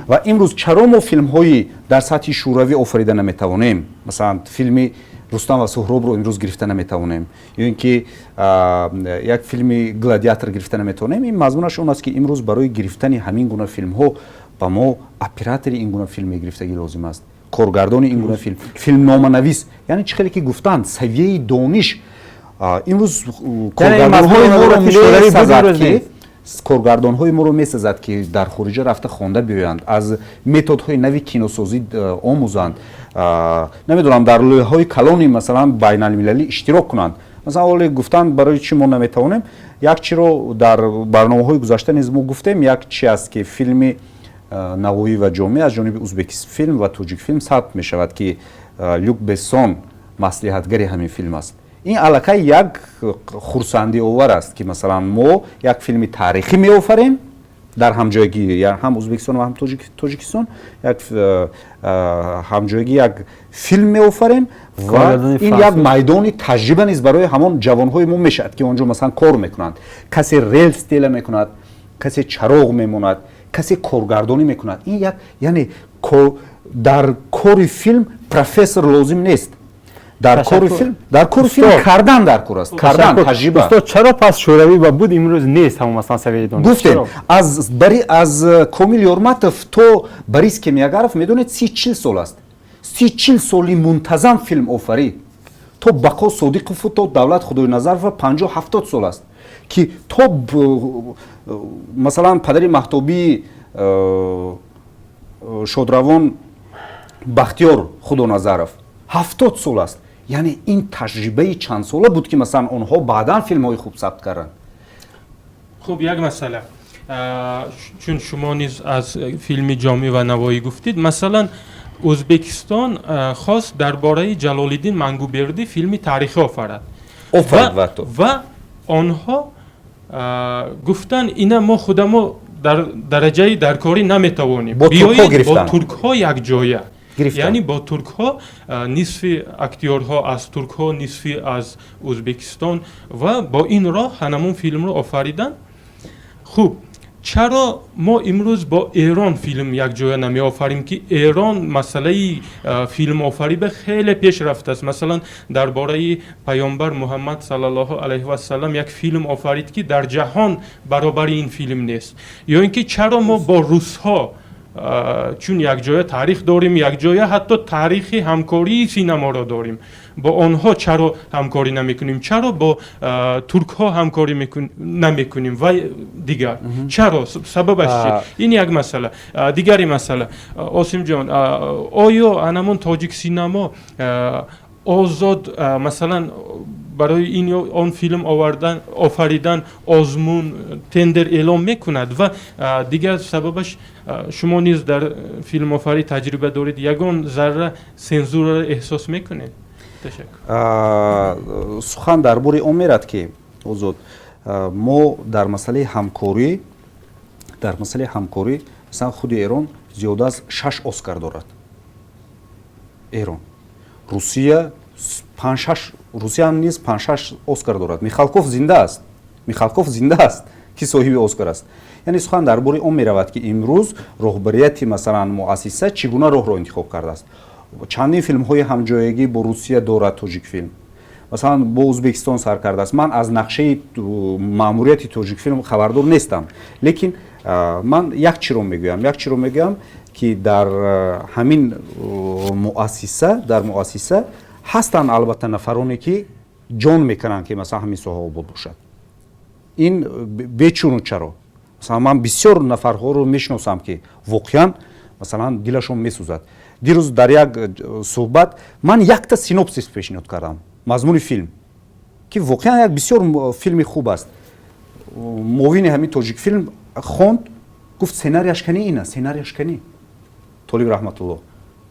Ва имрӯз чаро мо филмҳои дар сатҳи шӯравӣ офарида наметавонем? Масалан, филми Рустам ва Суҳробро имрӯз гирифта наметавонем, ё ин ки як филми Гладиатор гирифта наметавонем. Ин мазмунаш он аст, ки имрӯз барои гирифтани ҳамин гуна филмҳо ба мо оператори ин гуна филм мегирифтагӣ лозим аст, коргардони ин гуна филм, филмноманавис. Яъне чӣ хеле ки гуфтанд, савияи дониш имрӯз коргардонҳои моро месазад, ки дар хориҷа рафта хонда биёянд, аз методҳои нави киносозӣ омӯзанд, намедонам, дар лоиҳаҳои калони, масалан, байналмилалӣ иштирок кунанд. Масалан, оле гуфтанд, барои чӣ мо наметавонем? Як чиро дар барномаҳои гузашта низ мо гуфтем. Як чи аст, ки филми Навоӣ ва Ҷомӣ аз ҷониби Узбекфилм ва Тоҷикфилм сабт мешавад, ки Люк Бессон маслиҳатгари ҳамин филм аст. Ин аллакай як хурсандиовар аст, ки масалан мо як филми таърихӣ меофарем дар ҳамҷойгӣ ҳам Узбекистон ва ҳам Тоҷикистон, як ҳамҷойгӣ як филм меофарем ва ин як майдони таҷриба низ барои ҳамон ҷавонҳои мо мешавад, ки он ҷо масалан кор мекунанд. Касе рельс тела мекунад, касе чароғ мемонад, касе коргардонӣ мекунад. Ин як, яъне дар кори филм профессор лозим нест, дар кори филм кардан дар кор аст, кардан, таҷриба. Устод, чаро пас Шӯравӣ ба буд, имрӯз нест ҳамон, масалан, савияи дониш? Гуфтем, аз Комил Ёрматов то Борис Кемиагаров, медонед, 30-40 сол аст. 30-40 соли мунтазам филм офарид. То Бақо Содиқову то Давлат Худойназарова 50-70 сол аст, ки то, масалан, падари маҳтобии шодравон Бахтиёр Худоназаров 70 сол аст. Яъне ин таҷрибаи чандсола буд, ки масалан онҳо баъдан филмҳои хуб сабт карданд. Хуб, як масъала, чун шумо низ аз филми Ҷомӣ ва Навоӣ гуфтид, масалан, Ӯзбекистон хост дар бораи Ҷалолиддин Мангубердӣ филми таърихӣ офарад. Офарид. Ва онҳо гуфтанд, ина мо худамо дар дараҷаи даркорӣ наметавонем, биёед бо туркҳо якҷоя, яъне бо туркҳо, нисфи актёрҳо аз туркҳо, нисфи аз Ӯзбекистон, ва бо ин роҳ ҳанамун филмро офариданд. Хуб, чаро мо имрӯз бо Эрон филм якҷоя намеофарем, ки Эрон масъалаи филмофариба хеле пеш рафтааст? Масалан, дар бораи паёмбар Муҳаммад саллаллоҳу алайҳи васалам як филм офарид, ки дар ҷаҳон баробари ин филм нест. Ё ин ки чаро мо бо русҳо, чун якҷоя таърих дорем, якҷоя ҳатто таърихи ҳамкории синаморо дорем, бо онҳо чаро ҳамкорӣ намекунем? Чаро бо туркҳо ҳамкорӣ намекунем ва дигар? Чаро, сабабаш чи? Ин як масъала. Дигари масъала, Осимҷон, оё анамон тоҷик синамо озод, масалан, барои ин ё он филм овардан, офаридан озмун, тендер эълон мекунад? Ва дигар сабабаш, шумо низ дар филмофарӣ таҷриба доред, ягон зарра сензураро эҳсос мекунед? Ташаккур. Сухан дар бораи он мерад, ки Озод, мо дар масъалаи ҳамкорӣ, масалан, худи Эрон зиёда аз шаш Оскар дорад, Эрон, Русия панҷшаш, Русия низ панҷшаш Оскар дорад. Михалков зинда аст, Михалков зинда аст, ки соҳиби Оскар аст. Яъне сухан дар бораи он меравад, ки имрӯз роҳбарияти, масалан, муассиса чӣ гуна роҳро интихоб кардааст. Чандин филмҳои ҳамҷоягӣ бо Русия дорад Тоҷикфилм, масалан, бо Ӯзбекистон сар кардааст. Ман аз нақшаи маъмурияти Тоҷикфилм хабардор нестам, лекин ман як чиро мегӯям, ки дар ҳамин муассиса, дар муассиса ҳастанд, албатта, нафароне, ки ҷон мекунанд, ки масалан ҳамин соҳа обод бошад. Ин бечуну чаро, масалан, ман бисёр нафарҳоро мешиносам, ки воқеан, масалан, дилашон месӯзад. Дирӯз дар як суҳбат ман якта синопсис пешниҳод кардам, мазмуни филм, ки воқеан як бисёр филми хуб аст. Муовини ҳамин Тоҷикфилм хонд, гуфт: «Сценарияш кани? Ина сценарияш кани?» Толиб Раҳматулло.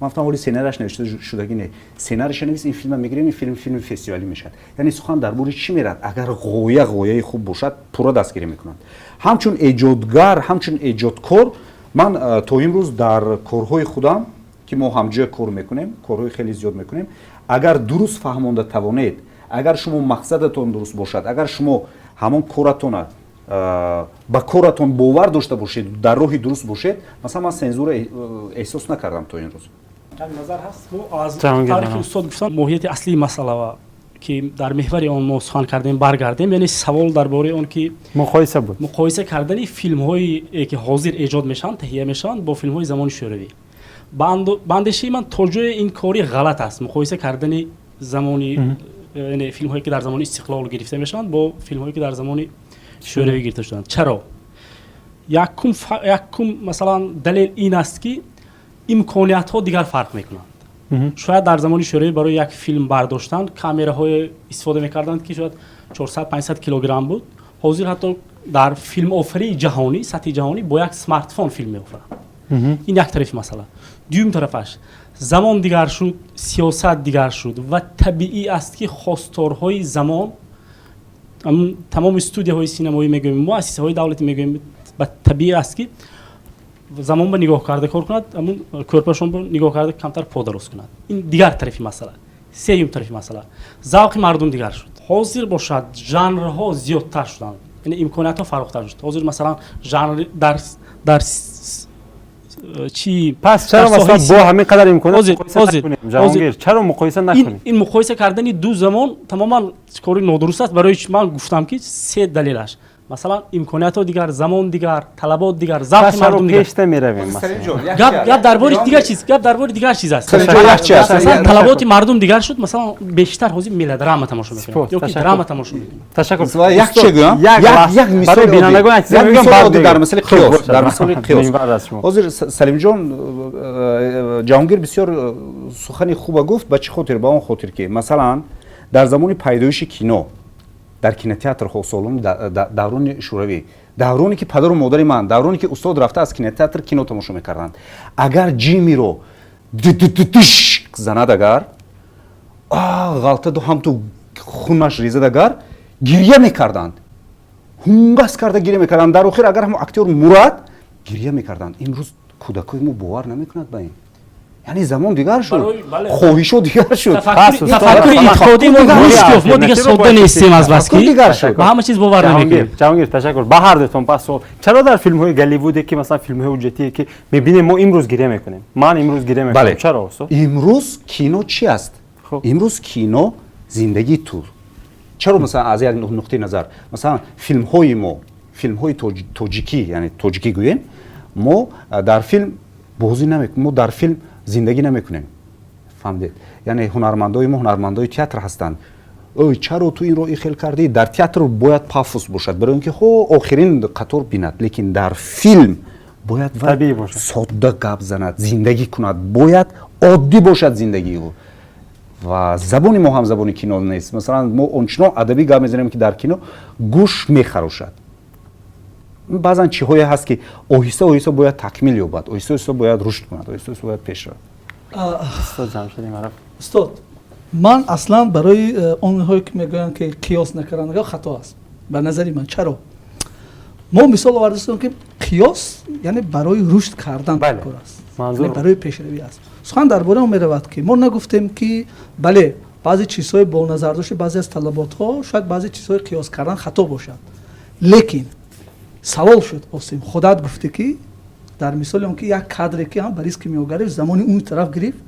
Ман гуфтам: «Оли сценарияш навишта шудагӣ не, сценарияша навис, ин филма мегирем, ин филм филми фестивалӣ мешавад». Яъне сухан дар бораи чӣ мерад? Агар ғоя ғояи хуб бошад, пурра дастгирӣ мекунанд. Ҳамчун эҷодгар, ҳамчун эҷодкор, ман то имрӯз дар корҳои худам, ки мо ҳамҷоя кор мекунем, корҳои хеле зиёд мекунем, агар дуруст фаҳмонда тавонед, агар шумо мақсадатон дуруст бошад, агар шумо ҳамон коратона, ба коратон бовар дошта бошед, дар роҳи дуруст бошед, масалан, ман сензура эҳсос накардам то ин рӯз. Як назар ҳаст, мо аз таърихи устод гуфтан, моҳияти аслии масъала, ки дар меҳвари он мо сухан кардем, баргардем. Яъне савол дар бораи он ки муқоиса буд, муқоиса кардани филмҳое ки ҳозир эҷод мешаванд, таҳия мешаванд, бо филмҳои замони шӯравӣ. Ба андешаи ман, то ҷое ин кори ғалат аст, муқоиса кардани замони, яъне филмҳое ки дар замони истиқлол гирифта мешаванд, бо филмҳое ки дар замони шӯравӣ гирифта шуданд. Чаро? Якум, масалан, далел ин аст, ки имкониятҳо дигар фарқ мекунанд. Шояд дар замони шӯравӣ барои як филм бардоштан камераҳое истифода мекарданд, ки шояд 400-500 килограмм буд. Ҳозир ҳатто дар филмофарии ҷаҳонӣ, сатҳи ҷаҳонӣ, бо як смартфон филм меофаранд. Ин як тарафи масъала. Дуюм тарафаш, замон дигар шуд, сиёсат дигар шуд ва табиӣ аст, ки хосторҳои замон, тамоми студияҳои синамоӣ мегӯем, муассисаҳои давлатӣ мегӯем, ба табиӣ аст, ки замон ба нигоҳ карда кор кунад, ҳамун кӯрпашон ба нигоҳ карда камтар подароз кунад. Ин дигар тарафи масъала. Сеюм тарафи масъала, завқи мардум дигар шуд. Ҳозир бошад, жанрҳо зиёдтар шуданд, яъне имкониятҳо фарохтар шуд. Ҳозир, масалан, жанр дар чи Пас чаро, масалан, бо ҳамин қадар имконият муқоиса накунем, Ҷаҳонгир? Чаро муқоиса накунем? Ин муқоиса кардани ду замон тамоман кори нодуруст аст. Барои ман гуфтам, ки се далелаш, масалан, имкониятҳо дигар, замон дигар, талабот дигар, завқи мардум дигар. Пеш намеравем. Гап дар бори дигар чиз, гап дар бори дигар чиз аст. Масалан, талаботи мардум дигар шуд. Масалан, бештар ҳозир мелодрама тамошо мекунанд ё ки драма тамошо мекунанд. Ташаккур. Як чи гӯям, як мисоли бинандагон, як мисоли оддӣ дар масъалаи қиёс, дар мисоли қиёс. Ҳозир Салимҷон, Ҷаҳонгир бисёр сухани хуба гуфт. Ба чӣ хотир? Ба он хотир, ки масалан, дар замони пайдоиши кино дар кинотеатрҳо, солони даврони шӯравӣ, давроне ки падару модари ман, давроне ки устод рафта аз кинотеатр кино тамошо мекарданд, агар Ҷимиро дш занад, агар ғалтаду ҳамту хунаш резад, агар гирья мекарданд, ҳунгас карда гирья мекарданд. Дар охир агар ҳам актёр мурад, гирья мекарданд. Имрӯз кӯдакои мо бовар намекунад ба ин. Яъне замон дигар шуд, хоҳишҳо дигар шуд. Тафаккури интиқодии мо рушд ёфт. Мо дигар содда нестем, аз бас ки ба ҳама чиз бовар намекунем. Ҷаҳонгир, ташаккур. Ба ҳар дутон пас суол: чаро дар филмҳои Голливуде, ки масалан филмҳои ҳуҷҷатие ки мебинем, мо имрӯз гиря мекунем? Ман имрӯз гиря мекунам, чаро, устод? Имрӯз кино чи аст? Имрӯз кино зиндагии ту. Чаро, масалан, аз як нуқтаи назар, масалан, филмҳои мо, филмҳои тоҷикӣ, яъне тоҷикӣ гӯем, мо дар филм бозӣ намекунем, мо дар филм зиндагӣ намекунем, фаҳмидед? Яъне ҳунармандои мо ҳунармандои театр ҳастанд. Ой, чаро ту инро ихел кардӣ? Дар театр бояд пафос бошад, барои он ки хо охирин қатор бинад, лекин дар филм бояд содда гап занад, зиндагӣ кунад, бояд оддӣ бошад зиндагии ӯ. Ва забони мо ҳам забони кино нест. Масалан, мо ончунон адабӣ гап мезанем, ки дар кино гӯш мехарошад. Баъзан чиҳое ҳаст, ки оҳиста оҳиста бояд такмил ёбад, оҳиста оҳиста бояд рушд кунад, оҳиста оҳиста бояд пеш равад. Устод, ман аслан барои онҳое ки мегӯянд, ки қиёс накардан хато аст, ба назари ман. Чаро? Мо мисол овардастем, ки қиёс яъне барои рушд кардан кор аст, барои пешравӣ аст. Сухан дар бораи он меравад, ки мо нагуфтем, ки бале, баъзе чизҳои бо назардошти баъзе аз талаботҳо шояд баъзе чизҳои қиёс кардан хато бошад. Лекин савол шуд, Осим, худат гуфтӣ, ки дар мисоли он ки як кадре ки ҳам Борис Кимёгарев замони он тараф гирифт,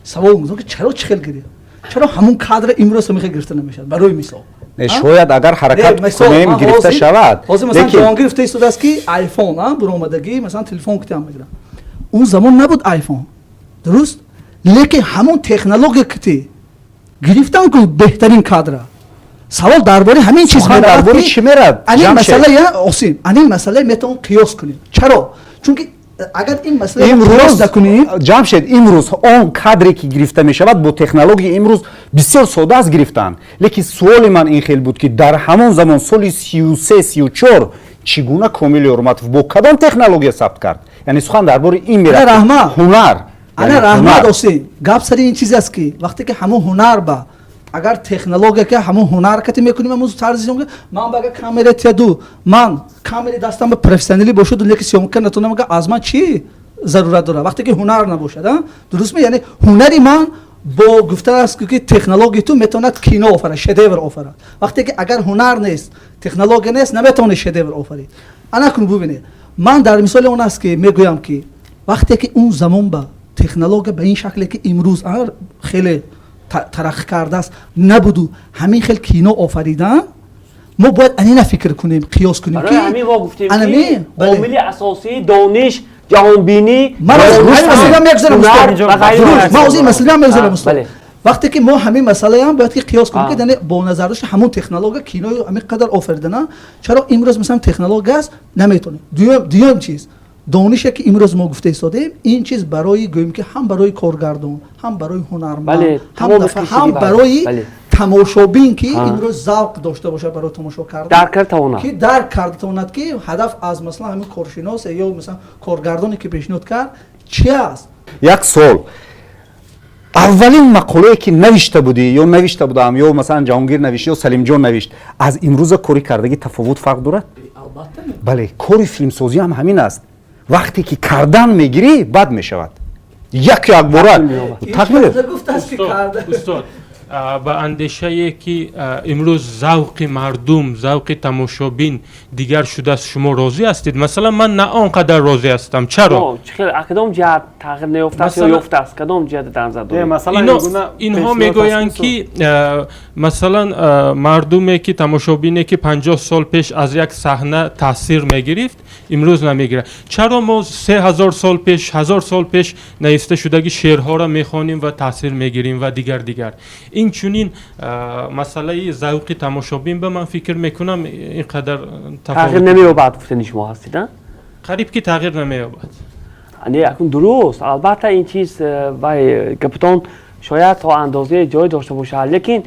савол гузошт, ки чаро, чӣ хел гирифт, чаро ҳамун кадра имрӯз ҳамихел гирифта намешавад, барои мисол. Шояд агар ҳаракат кунем, гирифта шавад. Ҳозир, масалан, Ҷаҳонгир гуфта истодааст, ки айфон буромадагӣ, масалан, телефон китиам мегирам. Он замон набуд айфон, дуруст, лекин ҳамон технология кити гирифтан ку беҳтарин кадра. Савол дар бораи ҳамин чиз. Дар бораи чӣ мерад? Анин масъала, Осим, анин масъала метавон қиёс кунем. Чаро? Чунки агар ин масъала имрӯз накунем, Ҷамшед, имрӯз он кадре ки гирифта мешавад бо технологияи имрӯз, бисёр сода аст гирифтан. Лекин суоли ман ин хел буд, ки дар ҳамон замон, соли 33, 34, чӣ гуна Комил Ёрматов бо кадом технология сабт кард? Яъне сухан дар бораи ин мерад. Ҳунар. Ана, раҳмат, Осим. Гап сари ин чиз аст, ки вақте ки ҳамон ҳунар ба агар технология ки ҳамон ҳунар кати мекунем, ҳамон тарзи ман ба агар камера тияду, ман камери дастам ба профессионалӣ бошаду, лекин съёмка натонам, агар аз ман чӣ зарурат дорад, вақте ки ҳунар набошад? Дуруст ме? Яъне ҳунари ман бо гуфта аст, ки технология ту метавонад кино офарад, шедевр офарад. Вақте ки агар ҳунар нест, технология нест, наметавонӣ шедевр офарид. Ана кун, бубинед, ман дар мисоли он аст, ки мегӯям, ки вақте ки он замон ба Технология ба ин шакле ки имрӯз хеле тараққӣ кардааст набуду ҳамин хел кино офаридан, мо бояд анина фикр кунем, қиёс кунем. Барои ҳамин мо гуфтем, ки омили асосии дониш, ҷаҳонбинӣ. Ман ин масъала мегузарам, устод. Вақте ки мо ҳамин масъалаам бояд ки қиёс кунем, ки яъне бо назардошти ҳамон технология кинои ҳамин қадар офаридана, чаро имрӯз масалан технология аст, наметавонем? Дуюм чиз, донише ки имрӯз мо гуфта истодаем, ин чиз барои, гӯем ки, ҳам барои коргардон, ҳам барои ҳунарманд, ҳам барои тамошобин, ки имрӯз завқ дошта бошад барои тамошо кардан, дарк карда тавонад, ки дарк карда тавонад, ки ҳадаф аз масалан ҳамин коршинос ё масалан коргардоне ки пешниҳод кард чи аст. Як суол: аввалин мақолае ки навишта будӣ ё навишта будам, ё масалан Ҷаҳонгир навишт, ё Салимҷон навишт, аз имрӯза кори кардагӣ тафовут, фарқ дорад? Бале, кори филмсозӣ ҳам ҳамин аст. Вақте ки кардан мегирӣ, бад мешавад, як якбора. Устод, ба андешае ки имрӯз завқи мардум, завқи тамошобин дигар шудааст, шумо розӣ ҳастед? Масалан, ман на он қадар розӣ ҳастам. Чаро? Кадом ҷиҳат тағйир наёфтааст ё ёфтааст? Кадом ҷиҳат дар назар доред? Инҳо мегӯянд, ки масалан мардуме ки, тамошобине ки 50 сол пеш аз як саҳна таъсир мегирифт, имрӯз намегирад. Чаро мо 3000 сол пеш, 1000 сол пеш нависта шудаги шеърҳоро мехонем ва таъсир мегирем ва дигар дигар? Ин чунин масъалаи завқи тамошобин ба ман фикр мекунам, ин қадар тағйир намеёбад гуфтани шумо ҳастед? Қариб ки тағйир намеёбад. Не, акун дуруст, албатта, ин чиз вай гапатон шояд то андозае ҷой дошта бошад, лекин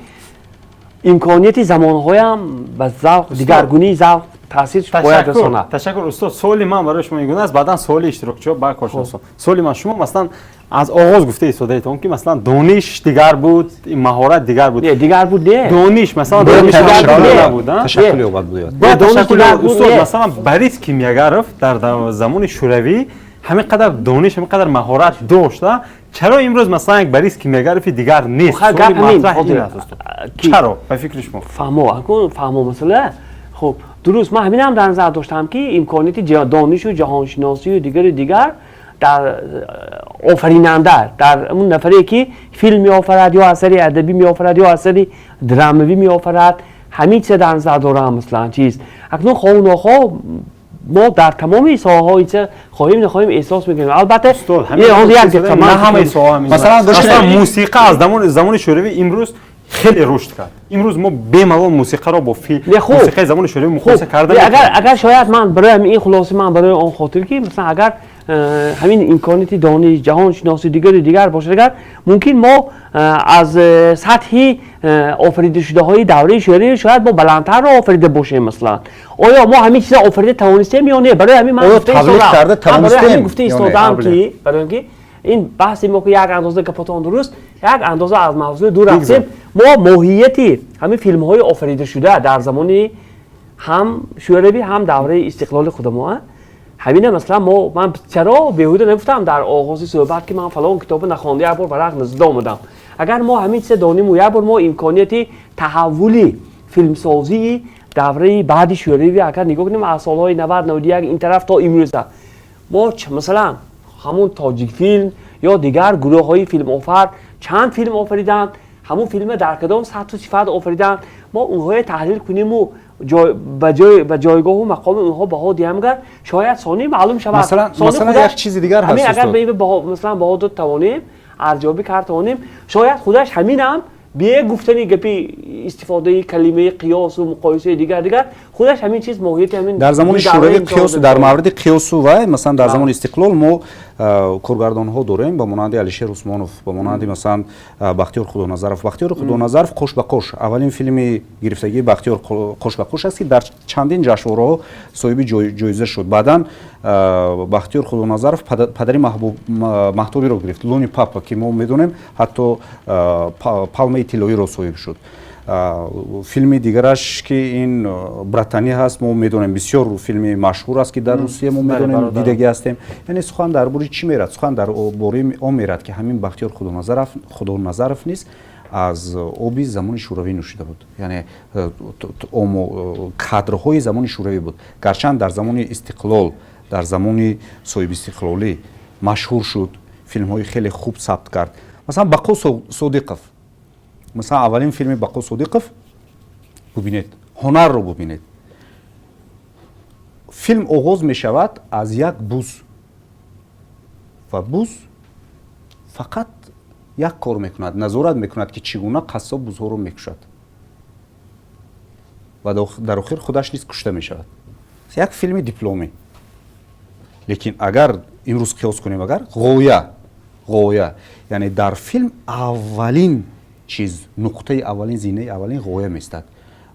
имконияти замонҳоям ба завқ, дигаргунии завқ таъсир бояд расонад. Ташаккур, устод. Суоли ман барои шумо ин гуна аст, баъдан суоли иштирокчиҳо ба коршиносон. Суоли ман: шумо масалан аз оғоз гуфта истодаетон, ки масалан дониш дигар буд, маҳорат дигар буд. Дигар буд не. Дониш, масалан, дониш набуд. Устод, масалан, Борис Кимёгаров дар замони Шӯравӣ ҳамин қадар дониш, ҳамин қадар маҳорат дошт, чаро имрӯз масалан як Борис Кимёгарови дигар нест? Чаро ба фикри шумо? Фаҳмо, фаҳмо масъала. Хуб, дуруст, ман ҳаминам дар назар доштам, ки имконияти донишу ҷаҳоншиносию дигару дигар дар офаринанда, дар он нафаре ки филм меофарад ё асари адабӣ меофарад ё асари драмавӣ меофарад, ҳамин чиза дар назар дорам. Масалан, чиз акнун хоҳу нохоҳ мо дар тамоми соҳаҳо ин чиза хоҳем нахоҳем эҳсос мекунем, албатта. Масалан, мусиқа аз замони Шӯравӣ имрӯз хеле рушд кард. Имрӯз мо бемалол мусиқаро бо мусиқаи замони Шӯравӣ муқоиса карда. Агар шояд ман барои ин хулоси ман барои он хотир, ки масалан агар ҳамин имконияти дониш, ҷаҳоншиносӣ, дигару дигар бошад, агар мумкин мо аз сатҳи офаридашудаҳои давраи Шӯравӣ шояд мо баландтарро офарида бошем. Масалан, оё мо ҳамин чиза офарида тавонистем ё не? Барои ҳамин ман гуфта истодаам, ки барои ки ин баҳси мо ки як андоза гапотон дуруст, як андоза аз мавзӯи дур рафтем. Мо моҳияти ҳамин филмҳои офаридашуда дар замони ҳам Шӯравӣ, ҳам давраи истиқлоли худамо, ҳамина масалан мо, ман чаро беҳуда нагуфтам дар оғози суҳбат, ки ман фалон китобро нахонда як бор варақ назда омадам. Агар мо ҳамин чиза дониму як бор мо имконияти таҳаввули филмсозии давраи баъди Шӯравӣ агар нигоҳ кунем, аз солҳои 90, 91 ин тараф то имрӯза, мо масалан ҳамун Тоҷикфилм ё дигар гурӯҳҳои филмофар чанд филм офариданд, ҳамун филма дар кадом сатҳу сифат офариданд, мо онҳое таҳлил куниму ба ҷойгоҳу мақоми онҳо баҳо диҳам, гар шояд сонӣ маълум шавад. Масалан, як чизи дигар ҳаст. Агар ба ин масалан баҳо дод тавонем, арзёбӣ кард тавонем, шояд худаш ҳаминам бе гуфтани гапи истифодаи калимаи қиёсу муқоисаи дигар дигар, худаш ҳамин чиз моҳияти ҳамин. Дар замони Шӯравӣ қиёс, дар мавриди қиёсу вай, масалан, дар замони истиқлол мо коргардонҳо дорем ба монанди Алишер Усмонов, ба монанди масалан Бахтиёр Худоназаров. Бахтиёр Худоназаров «Қош ба қош», аввалин филми гирифтагии Бахтиёр «Қош ба қош» аст, ки дар чандин ҷашнвораҳо соҳиби ҷоиза шуд. Баъдан Бахтиёр Худоназаров «Падари маҳтобиро» гирифт, «Лунный папа», ки мо медонем, ҳатто Палмаи тиллоиро соҳиб шуд. Филми дигараш, ки ин «Братаны» ҳаст, мо медонем, бисёр филми машҳур аст, ки дар Русия мо медонем, дидагӣ ҳастем. Яъне сухан дар бораи чӣ мерад? Сухан дар бораи он мерад, ки ҳамин Бахтиёр Худоназаров низ аз оби замони Шӯравӣ нӯшида буд, яъне кадрҳои замони Шӯравӣ буд. Гарчанд дар замони истиқлол, дар замони соҳибистиқлолӣ машҳур шуд, Филмҳои хеле хуб сабт кард. Масалан, Бақо Содиқов, масалан, аввалин филми Бақо Содиқов, бубинед, ҳунарро бубинед. Филм оғоз мешавад аз як буз, ва буз фақат як кор мекунад: назорат мекунад, ки чӣ гуна қассоб бузҳоро мекушад, ва дар охир худаш низ кушта мешавад. Як филми дипломӣ. Лекин агар имрӯз қиёс кунем, агар ғоя, яъне дар филм аввалин чиз, нуқтаи аввалин, зинаи аввалин ғоя меистад.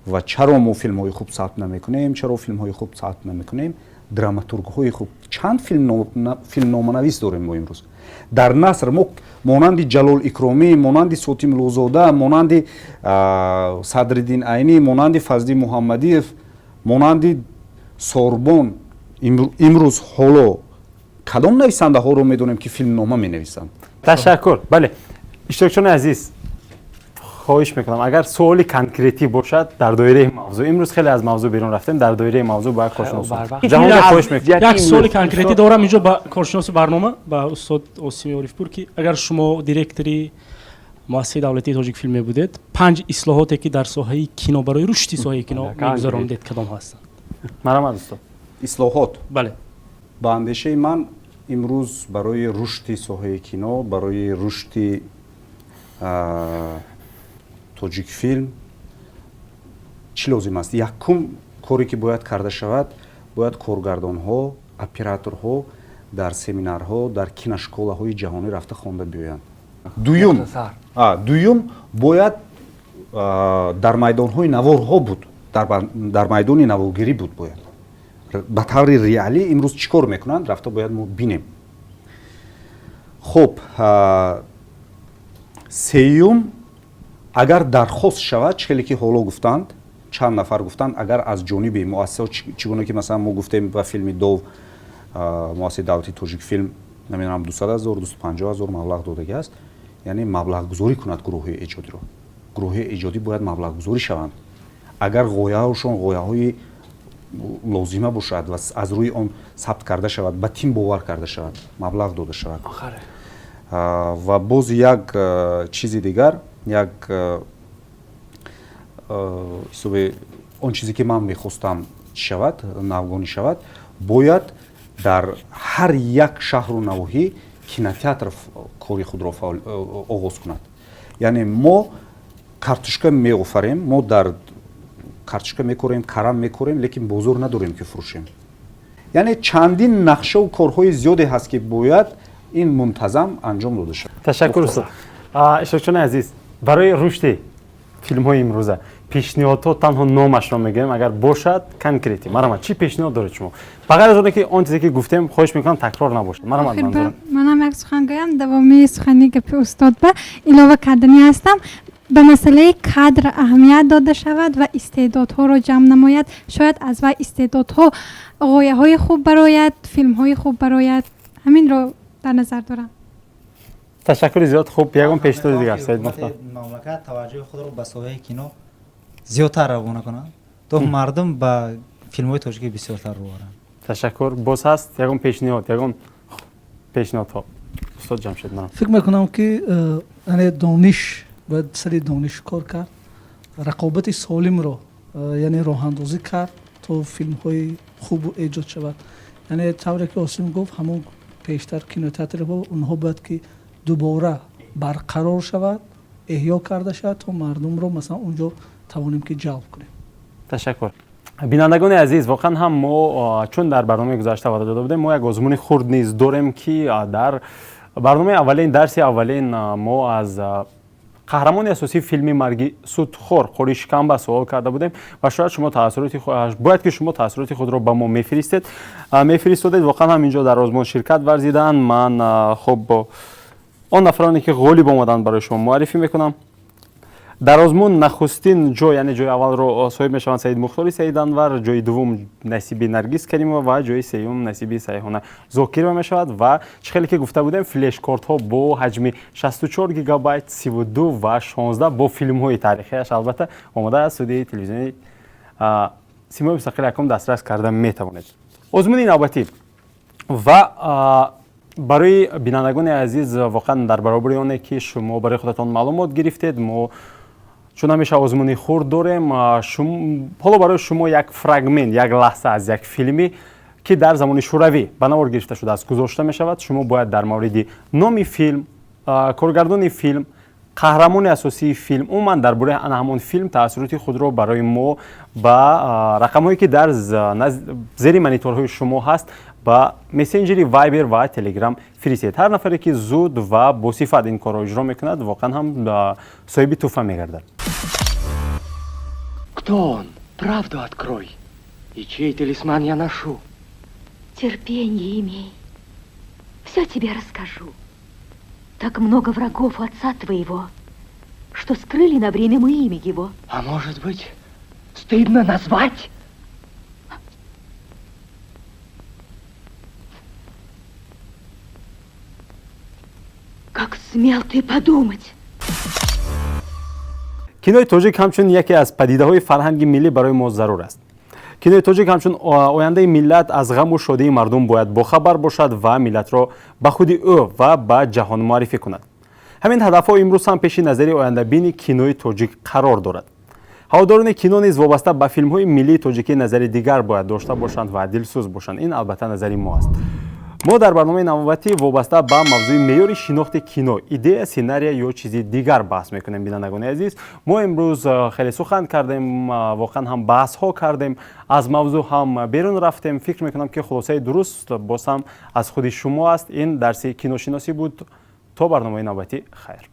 Ва чаро мо филмҳои хуб сабт намекунем? Чаро филмҳои хуб сабт намекунем? Драматургҳои хуб, чанд филмноманавис дорем мо имрӯз дар наср? Мо монанди Ҷалол Икромӣ, монанди Сотимуллозода, монанди Садриддин Айнӣ, монанди Фазли Муҳаммадиев, монанди Сорбон, имрӯз ҳоло кадом нависандаҳоро медонем, ки филмнома менависанд? Ташаккур. Бале, иштирокчиёни азиз, хоҳиш мекунам, агар суоли конкретӣ бошад дар доираи мавзӯъ. Имрӯз хеле аз мавзӯъ берун рафтем. Дар доираи мавзӯъ ба коршинос хоҳиш мекунам. Як суоли конкретӣ дорам инҷо ба коршиноси барнома, ба устод Осими Орифпур, ки агар шумо директори муассисаи давлатии Тоҷикфилм мебудед, панҷ ислоҳоте, ки дар соҳаи кино, барои рушди соҳаи кино мегузарондед, кадом ҳастанд? Марҳамат, устод. Ислоҳот? Бале. Ба андешаи ман, имрӯз барои рушди соҳаи кино, барои рушди Тоҷикфилм чӣ лозим аст? Якум коре, ки бояд карда шавад, бояд коргардонҳо, операторҳо дар семинарҳо, дар киношколаҳои ҷаҳонӣ рафта хонда биёянд. Дуюм, бояд дар майдонҳои наворҳо буд, дар майдони наворгирӣ буд. Бояд ба таври реалӣ имрӯз чӣ кор мекунанд, рафта бояд мо бинем. Хуб, сеюм, агар дархост шавад, чӣ хеле ки ҳоло гуфтанд, чанд нафар гуфтанд, агар аз ҷониби муассисаҳо, чӣ гуна ки масалан мо гуфтем, ба филми Дов муассисаи давлатии Тоҷикфилм, намедонам, 200 000, 250 000 маблағ додагӣ аст, яъне маблағгузорӣ кунад гурӯҳҳои эҷодиро. Гурӯҳҳои эҷодӣ бояд маблағгузорӣ шаванд, агар ғояҳошон ғояҳои лозима бошад ва аз рӯи он сабт карда шавад, ба тим бовар карда шавад, маблағ дода шавад. Ва боз як чизи дигар, як ҳисоби он чизе, ки ман мехостам чӣ шавад, навгонӣ шавад: бояд дар ҳар як шаҳру навоҳӣ кинотеатр кори худро оғоз кунад. Яъне мо картошка меофарем, мо дар картошка мекорем, карам мекорем, лекин бозор надорем, ки фурӯшем. Яъне чандин нақшаву корҳои зиёде ҳаст, ки бояд ин мунтазам анҷом дода шавад. Ташаккур, устод. Иштирокчиёни азиз, барои рушди филмҳои имрӯза пешниҳодҳо, танҳо номашро мегӯем, агар бошад конкретӣ. Марҳамат, чӣ пешниҳод доред шумо, ба ғайр аз оне, ки он чизе, ки гуфтем? Хоҳиш мекунам, такрор набошад. Марҳамат. Манам як сухан гӯям, давоми сухани гапи устод ба илова карданӣ ҳастам. Ба масъалаи кадр аҳамият дода шавад ва истеъдодҳоро ҷамъ намояд. Шояд аз вай истеъдодҳо ғояҳои хуб барояд, филмҳои хуб барояд. Ҳаминро дар назар дорам. Ташаккури зиёд. Хуб, ягон пешниҳоди дигар, Саид Мухтор? Мамлакат таваҷҷӯҳи худро ба соҳаи кино зиёдтар равона кунанд, то мардум ба филмҳои тоҷикӣ бисёртар рӯ оранд. Ташаккур. Боз ҳаст ягон пешниҳод, ягон пешниҳодҳо? Устод Ҷамшед, манам. Фикр мекунам, ки яъне дониш, бояд сари дониш кор кард, рақобати солимро яъне роҳандозӣ кард, то филмҳои хуб эҷод шавад. Яъне тавре ки Осим гуфт, ҳамон пештар кинотеатрҳо, онҳо бояд ки дубора барқарор шавад, эҳё карда шавад, то мардумро масалан унҷо тавонем ки ҷалб кунем. Ташаккур. Бинандагони азиз, воқеан ҳам мо чун дар барномаи гузашта ваъда дода будем, мо як озмуни хурд низ дорем, ки дар барномаи аввалин, дарси аввалин, мо аз қаҳрамони асосии филми Марги судхор, Қори Шикамба, суол карда будем ва шояд шумо таассуроти, бояд ки шумо таассуроти худро ба мо мефиристодед. Воқеан ҳам инҷо дар озмун ширкат варзиданд. Ман, хуб, он нафароне, ки ғолиб омаданд, барои шумо муаррифӣ мекунам. Дар озмун нахустин ҷой, яъне ҷои аввалро соҳиб мешаванд Саид Мухтори Саиданвар, ҷои дуввум насиби Наргиз Каримова ва ҷои сеюм насиби Сайҳона Зокирова мешавад. Ва чӣ хеле ки гуфта будем, флешкортҳо бо ҳаҷми 64 гигабайт, 32 ва 16, бо филмҳои таърихиаш албатта, омода аз студияи телевизиони Симои Мустақил якум дастрас карда метавонед. Озмуни навбатӣ ва Барои бинандагони азиз, воқеан дар баробари оне ки шумо барои худатон маълумот гирифтед, мо чун ҳамеша озмуни хурд дорем, ҳоло барои шумо як фрагмент, як лаҳза аз як филме ки дар замони шӯравӣ ба навор гирифта шудааст, гузошта мешавад. Шумо бояд дар мавриди номи филм, коргардони филм, қаҳрамони асосии филм, умуман дар бораи ана ҳамон филм таассуроти худро барои мо ба рақамҳое ки дар зери мониторҳои шумо ҳаст, ба мессенҷери Вайбер ва Телеграм фиристед. Ҳар нафаре ки зуд ва босифат ин корро иҷро мекунад, воқеан ҳам соҳиби тӯҳфа мегардад. Кто он? Правду открой. И чей талисман я ношу? Терпение имей. Все тебе расскажу. Так много врагов у отца твоего, что скрыли на время мы имя его. А может быть, стыдно назвать? Как смел ты подумать? Кинои тоҷик ҳамчун яке аз падидаҳои фарҳанги миллӣ барои мо зарур аст. Кинои тоҷик ҳамчун ояндаи миллат аз ғаму шодии мардум бояд бохабар бошад ва миллатро ба худи ӯ ва ба ҷаҳон муаррифӣ кунад. Ҳамин ҳадафҳо имрӯз ҳам пеши назари ояндабини кинои тоҷик қарор дорад. Ҳаводорони кино низ вобаста ба филмҳои миллии тоҷикӣ назари дигар бояд дошта бошанд ва дилсӯз бошанд. Ин албатта назари мо аст. Мо дар барномаи навбатӣ вобаста ба мавзӯи меъёри шинохти кино, идея, сценария ё чизи дигар баҳс мекунем. Бинандагони азиз, мо имрӯз хеле сухан кардем, воқеан ҳам баҳсҳо кардем, аз мавзӯъ ҳам берун рафтем. Фикр мекунам, ки хулосаи дуруст боз ҳам аз худи шумо аст. Ин дарси киношиносӣ буд. То барномаи навбатӣ, хайр.